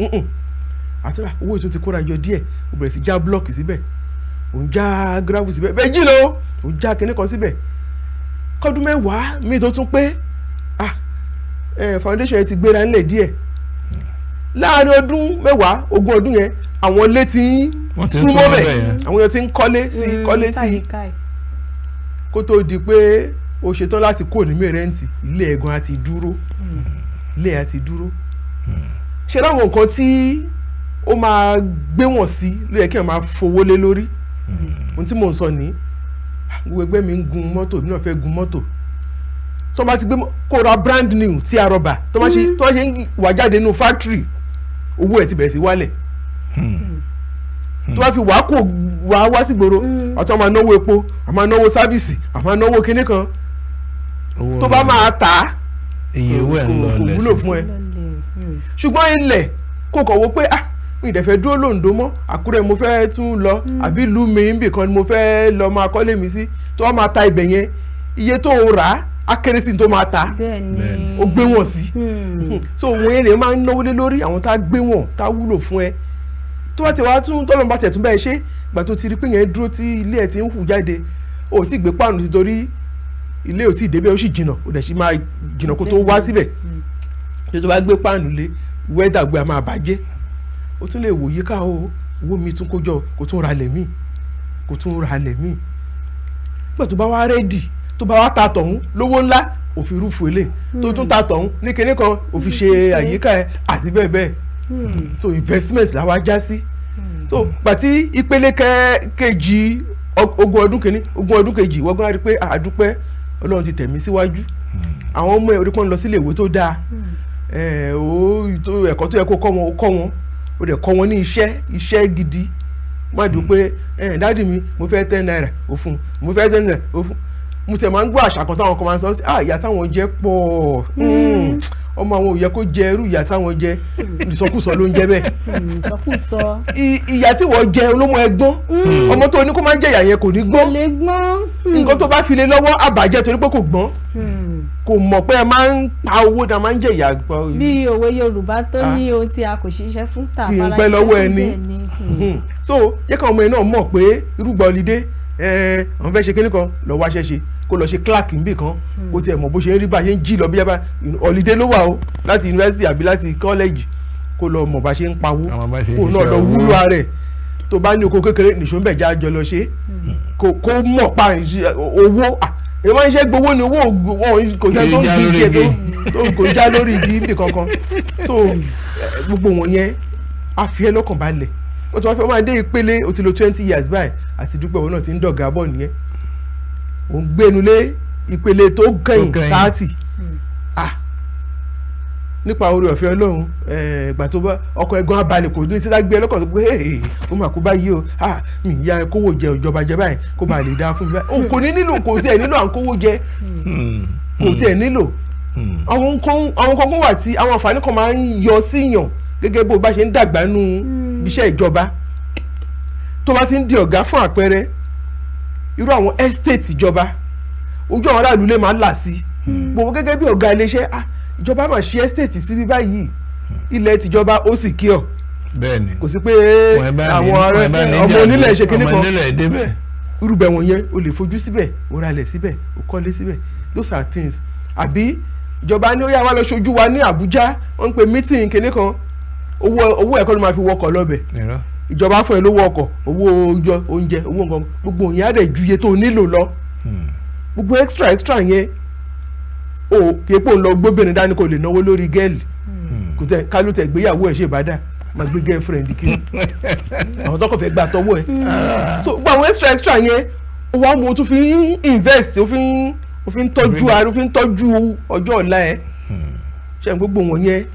àtúrà owó ìtún ti kóra jọ díẹ̀, ó bẹ̀rẹ̀ sí já block síbẹ̀, ò ń já gravel síbẹ̀, bẹ́ẹ̀ jìnnà o, ò ń já kinní kan síbẹ̀. Kọ́dún 10 míì tó tún pé, ah, foundation yẹn ti gbéra ńlẹ̀ díẹ̀. Láàrin ọdún 10, 20 ọdún yẹn, àwọn ilé ti ń Wọ́n ti ń súnmọ́ súnmọ́ bẹ̀, bẹ̀ yẹn. àwọn èèyàn ti ń kọ́lé sí i, kọ́lé sí i, Sáyíká ẹ̀. Kó tó di pé o ṣetán láti kó ní mẹ́rẹ́ǹtì, ilé ẹ̀gan á ti dúró, ilé á ti dúró. Ṣé láwọn nǹkan tí ó máa gbé wọ̀n sí ló yẹ kí wọ́n máa fowó lé lórí? Ohun tí mò ń sọ ní, gbogbo ẹgbẹ́ mi ń gun mọ́tò, èmi náà fẹ́ gun mọ́tò. Tó bá ti gbé kó ra brand new tí a rọ̀bà, tó bá ṣe ń wà jáde nínú factory, owó ẹ̀ ti bẹ̀rẹ̀ sí wálẹ̀. Tó bá fi wàá kó wàá wá sí gbòòrò, àti àwọn máa náwó epo, àwọn máa náwó service, àwọn máa náwó kinní kan, Owó tó bá máa tà á, iye owó ẹ̀ ń kò lọlẹ̀ wúlò sí. fún ẹ. Lọlẹ̀. Ṣùgbọ́n ilẹ̀, kò kàn wó pé, ah, mi ì dẹ̀ fẹ́ dúró lóńdó mọ́, Àkúrẹ́ mo fẹ́ tún lọ, àbí ìlú mi níbì kan ni mo fẹ́ lọ máa kọ́lé mi sí, tó wá máa ta ibẹ̀ yẹn, iye tó o rà á á kéré sí ní tó máa ta. Bẹ́ẹ̀ni. Bẹ́ẹ̀ni. Ó gbé wọ̀n sí. So òun yẹn lè máa ń náwó lé lórí àwọn tá a gbé wọ̀n, tá a wúlò fún ẹ. Tó bá ti wá tún tọ́lọ́mù bá tiẹ̀ tún bẹ́ẹ̀ ṣe, ìgbà tó ti rí pé yẹn dúró, tí ilé ẹ̀ ti ń hù jáde, ó ti gbé páànù sí torí ilé ò tí ì débẹ̀, ó sì jìnnà, ó dẹ̀ sì máa jìnnà kó tó wá síbẹ̀. Tó bá gbé páànù lé, wẹ́dà gbé a máa bàjẹ́. Ó tún lè wò yíká o, owó mi tún kójọ, kó tún ra lẹ̀ míì, kó tún ra lẹ̀ míì. Nígbà tó bá wá ready, tó bá wá ta tọ̀hún lówó ńlá, òfin rúfu èlé tó tún ta tọ̀hún ní kinní kan, òfin ṣe àyíká ẹ àti bẹ́ẹ̀ bẹ́ẹ̀. So investment la wá já sí. So gbàtí ìpele kejì, 20 ọdún kìíní, 20 ọdún kejì, wọ́n gbọ́n á rí pé àdúpẹ́, Ọlọ́run ti tẹ̀mí síwájú. Àwọn ọmọ ẹ̀ orí pọ́n lọ sílé ìwé tó dáa, ẹ̀kọ́ tó yẹ kó kọ́ wọn, ó kọ́ wọn, ó dẹ̀ kọ́ wọn ní iṣẹ́, iṣẹ́ gidi. Má dùn pé ẹ̀ daddy mi, mo fẹ́ ₦10, ó fún un, mo fẹ́ ₦10, ó fún un. Mo tẹ̀ máa ń gbọ́ àṣà kan táwọn kan máa ń sọ sí, ah, ìyá táwọn jẹ pọ̀, ọmọ àwọn ò yẹ kó jẹ irú ìyá táwọn jẹ. Ìsọkúsọ ló ń jẹ bẹ́ẹ̀. Ìsọkúsọ. Ìyá tí wọ́n jẹ ló mọ ẹgbọ́n. Ọmọ tó ní kó máa ń jẹ ìyá yẹn kò ní Kò gbọ́n. lè gbọ́n. Nǹkan tó bá fi lé lọ́wọ́ àbàjẹ́, torí pé kò gbọ́n, kò mọ̀ pé ẹ máa ń pa owó tá a máa ń jẹ ìyá gbọ́. Bí òwe Yorùbá tó ní ohun tí a kò ṣiṣẹ́ fún tà Kì í fara pẹ́ lọ́wọ́ ṣiṣẹ́ fún. ẹni. Bẹ́ẹ̀ ni. So yẹ káwọn ọmọ yẹn náà mọ̀ pé irúgbà holiday, àwọn fẹ́ ṣe kíní kan, lọ wá ṣẹ́ṣe, kó lọ ṣe clerk níbì kan, kó tiẹ̀ mọ̀ bó ṣe ń rí, bá ṣe ń jí lọ bí yàrá holiday ló wà o, láti university àbí láti college, kó lọ mọ̀ bá ṣe ń pawó, Àwọn bá ṣe ń kó náà ṣiṣẹ́ lọ owó. wúlò ara ẹ̀. Tó bá ní oko kékeré, nìṣó ń bẹ̀, já jọ lọ ṣe kó mọ̀ pa owó. Èyí máa ń ṣe gbowó ni owó wọn kò sẹ́ni tó ń Kì í já gbin lórí igi ẹ̀ igi. Tó kò já lórí igi níbi kankan. So gbogbo wọn yẹn á fi ẹ́ lọ́kàn balẹ̀. Ó ti wá fẹ́ máa dé ìpele o ti lo 20 years báyìí, àti dúpẹ́, òun náà ti ń dọ̀gá bọ̀ nìyẹn, ò ń gbénu lé ìpele tó kẹ́yìn, kẹ́yìn. 30. Ah, nípa oore ọ̀fẹ́ Ọlọ́run, ìgbà tó bá ọkọ̀ ẹ̀gbọ́n abalẹ̀, kò ní sílá gbé ẹ lọ́kàn tó pé, "Hey, ó mà kú báyìí o. Ah, mi ìyá ẹ kówó jẹ ìjọba jẹ báyìí kó bá lè dáa fún mi báyìí." O kò ní nílò, kò tiẹ̀ nílò à ń kówó jẹ, kò tiẹ̀ nílò. Àwọn nǹkan kan wà tí àwọn àǹfààní kan máa ń yọ síyàn gẹ́gẹ́ bó o bá ṣe ń dàgbà nù iṣẹ́ ìjọba, tó bá ti ń di ọ̀gá. Fún àpẹẹrẹ, irú àwọn estate ìjọba, ojú àwọn aráàlú lè máa là sí gbogbo gẹ́gẹ́ bí ọ̀gá iléeṣẹ́. Ah, ìjọba máa ṣe estate síbí báyìí, ilẹ̀ tìjọba ó sì kí ọ. Kò sí pé Wọ́n bá ní- àwọn wọ́n bá ní ọmọ jà onílẹ̀ ṣe kinní ọmọ kan. onílẹ̀ débẹ̀. Irúbẹ̀ wọ̀nyẹn, o lè fojú síbẹ̀, o ralẹ̀ síbẹ̀, o kọ́lé síbẹ̀. Those are things. Àbí ìjọba ní ó yá, wá lọ ṣojú wa ní Àbújá, wọ́n ń pe meeting kinní kan, owó ẹ̀kọ́ ló máa fi wọkọ̀ lọ́bẹ̀. Irọ́. Ìjọba fún ẹ lówó ọkọ̀, owó oúnjẹ, owó nǹkan gbogbo yẹn á dẹ̀ ju iye tó o nílò lọ. Gbogbo extra extra yẹn, o kì í pò ń lọ gbóbìnrin dání kò lè náwó lórí girl. Kò tẹ kálù tẹ gbéyàwó ẹ ṣe ìbádà máa gbé girlfriend kiri, àwọn tó kàn fẹ́ gbà tọwọ́ ẹ. So gbogbo àwọn extra extra yẹn, ó wá mú o tún fi ń invest, ó fi ń tọ́jú ara, ó fi ń tọ́jú ọjọ́ ọ̀la ẹ ṣe ń gbogbo wọn yẹn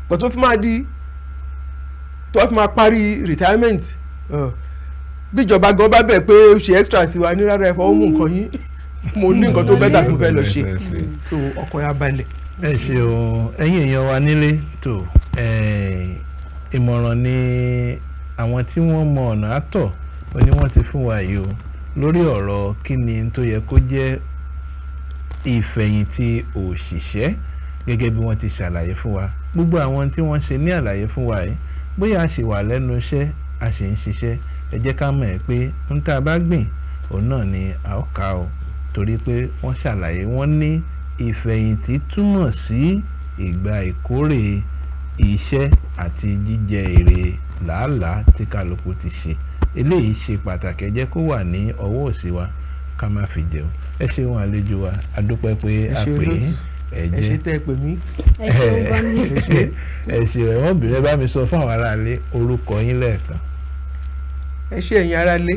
pọ̀ tó fi máa di tó fi máa parí retirement. Bí ìjọba gan bá bẹ̀ pé ó ṣe extra sí wa ní rárá, ẹ fọwọ́ mú nǹkan yín, mo ní nǹkan tó better tí mo fẹ́ lọ ṣe. So ọkàn yà balẹ̀. Ẹ ṣeun, ẹ̀yin èèyàn wa nílé. Tó ìmọ̀ràn ni àwọn tí wọ́n mọ ọ̀nà àtọ̀ ó ní wọ́n ti fún wa yìí o lórí ọ̀rọ̀ kí ni tó yẹ kó jẹ́ ìfẹ̀yìntì òṣìṣẹ́. Gẹ́gẹ́ bí wọ́n ti ṣàlàyé fún wa, gbogbo àwọn tí wọ́n ṣe ní àlàyé fún wa yìí, bóyá a ṣì wà lẹ́nu iṣẹ́, a sì ń ṣiṣẹ́, ẹ jẹ́ ká mọ̀ ẹ́ pé ń tá a bá gbìn, òun náà ni a ó ká o, torí pé wọ́n ṣàlàyé, wọ́n ní ìfẹ̀yìntì túmọ̀ sí ìgbà ìkórè iṣẹ́ àti jíjẹ èrè làálàá tí kálukú ti ṣe. Eléyìí ṣe pàtàkì, ẹ jẹ́ kó wà ní ọwọ́ òsì wa ká má fi jẹun. Ẹ ṣeun àlejò wa, a dúpẹ́ pé Ẹ a ṣe, pè yín. olóòtú. Ẹ Ẹ ṣe jẹ́ tẹ́ ẹ pè mí. Ẹ ṣeun gan ni. Ẹ ṣeun. Ẹ wọ́n bìrẹ̀ bá mi sọ fún àwọn aráalé orúkọ yín lẹ́ẹ̀kan. Ẹ ṣé, ẹ̀yin aráalé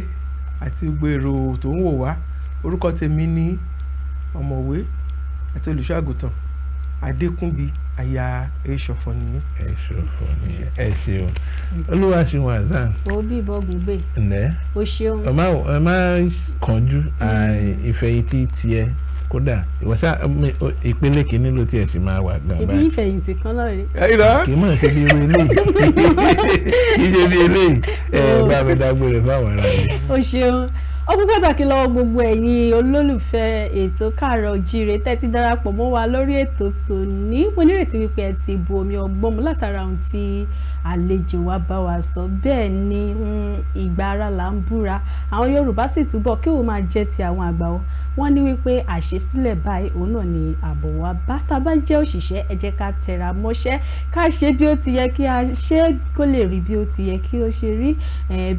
àti gbogbo èrò tó ń wò wá. Orúkọ tèmi ní Ọ̀mọ̀wé àti Olùṣọ́-àgùntàn Adékúnbi aya Èṣọ̀fọ̀ nìyẹn. Ẹ ṣòfò nìyẹn. Ẹ ṣeun, Olúwaṣeun Hasan. Òbí bọ́gùn gbé. Ǹlẹ́. O ṣeun. Ẹ má ẹ má kánjú ìfẹ̀yìntì tiẹ̀. Kódà ìwọ sá ìpele kìíní ló tiẹ̀ sì máa wà gan Ibi báyìí. ìfẹ̀yìntì kan náà rèé. Irọ́. Kì í mọ̀ ṣe bí irú eléyìí, kì í ṣe bí eléyìí. Ẹ bá mi dágbére fáwọn ará mi. O ṣeun. Ọpẹ́ pàtàkì lọ́wọ́ gbogbo ẹ̀yin olólùfẹ́ ètò Káàárọ̀ Oòjíire tẹ́ ti darapọ̀ mọ́ wa lórí ètò tòní. Mo nírètí wípé ẹ ti bu omi ọgbọ́n mu látara ohun tí àlejò wa bá wa sọ. Bẹ́ẹ̀ ni, ìgbà ara là ń búra. Àwọn Yorùbá sì túbọ̀ kí òun máa jẹ́ ti àwọn àgbà o. Wọ́n ní wípé àṣesílẹ̀ báyìí, òun náà ni àbọ̀ wa bá. Tá a bá jẹ́ òṣìṣẹ́, ẹ jẹ́ ká tẹra mọ́ṣẹ́, ká ṣe bí ó ti yẹ kí a ṣe kó lè rí bí ó ti yẹ kí ó ṣe rí.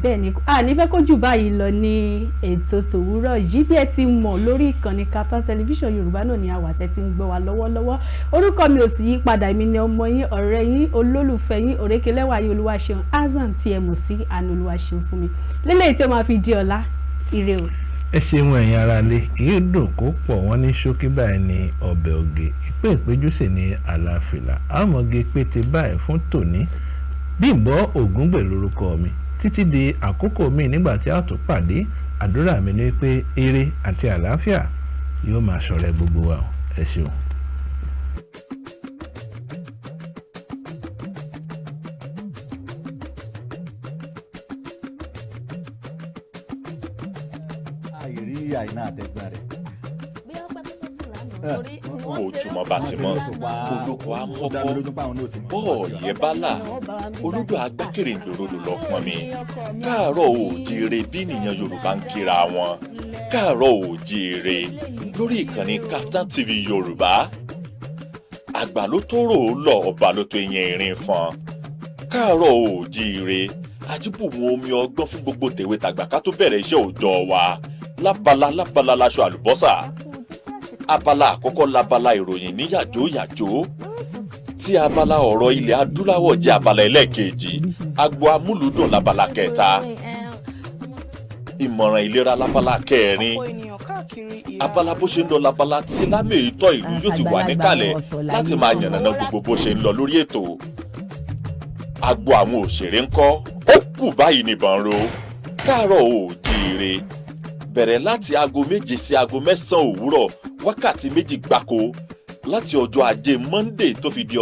Bẹ́ẹ̀ ni, a ní fẹ́ kó jù báyìí lọ ní ètò tòwúrọ̀ yìí. Bí ẹ ti mọ̀, lórí ìkànnì Kaftan Television Yorùbá náà ni àwa tẹ́ ti ń gbọ́ wa lọ́wọ́lọ́wọ́. Orúkọ mi ò sì yí padà. Èmi ni ọmọ yín, ọ̀rẹ́ yín, olólùfẹ́ yín, òrékelẹ́wà yín, Olúwaṣeun Hasan tí ẹ mọ̀ sí Àánú Olúwaṣeun fún mi lélẹ́yìí tí ó máa fi di ọ̀la. Ire o. Ẹ ṣeun, ẹ̀yin ará lé. Kì í dùn kó pọ̀, wọ́n ní ṣókí báyìí ní ọbẹ̀ oge, ìpè ìpéjú sì ní àlàáfíà. Àmọ̀ge pété báyìí fún tòní. Bímbọ́ Ògúngbè lórúkọ mi. Títí di àkókò míì nígbà tí a tún pàdé, àdúrà mi ni pé eré àti àlàáfíà yóò máa ṣọ̀rẹ́ gbogbo wa o. Ẹ ṣeun. Àìrí Àìná àtẹ̀gbọ́n rẹ̀. Ojúmọ́ bá ti mọ́, olóko á mọ́kọ́, bọ́ọ̀yẹ́ bá là, olódò agbákèrèǹdòrodò lọ pọn mi. Káàárọ̀ oòjíire bí nìyẹn, Yorùbá ń kíra wọn káàárọ̀ oòjíire lórí ìkànnì Kaftan TV Yorùbá. Àgbà ló tó rò ó lọ, ọba ló tó yẹn ìrìn fọn. Káàárọ̀ oòjíire. Àjíbùmọ̀ omi ọgbọ́n fún gbogbo tèwe tàgbà ká tó bẹ̀rẹ̀ iṣẹ́ òòjọ́ wa. Lábala lábala laṣọ àlùbọ́sà. Abala àkọ́kọ́ labala ìròyìn ní yàjó yàjó, tí abala ọ̀rọ̀ ilẹ̀ adúláwọ̀ jẹ́ abala ẹlẹ́ẹ̀kejì. Agbo amúlùúdùn labala kẹta, ìmọ̀ràn ìlera labala kẹrin, abala bó ṣe ń lọ labala tí lámèyítọ́ ìlú yóò ti wà níkàlẹ̀ láti máa yànnàná gbogbo bó ṣe ń lọ lórí ètò. Agbo àwọn òṣèré ńkọ́? Ó kù báyìí nìbọn ro. Káàárọ̀ oòjíire bẹ̀rẹ̀ láti aago 7 sí aago 9 òwúrọ̀, wákàtí 2 gbáko, láti ọjọ́ ajé Monday tó fi di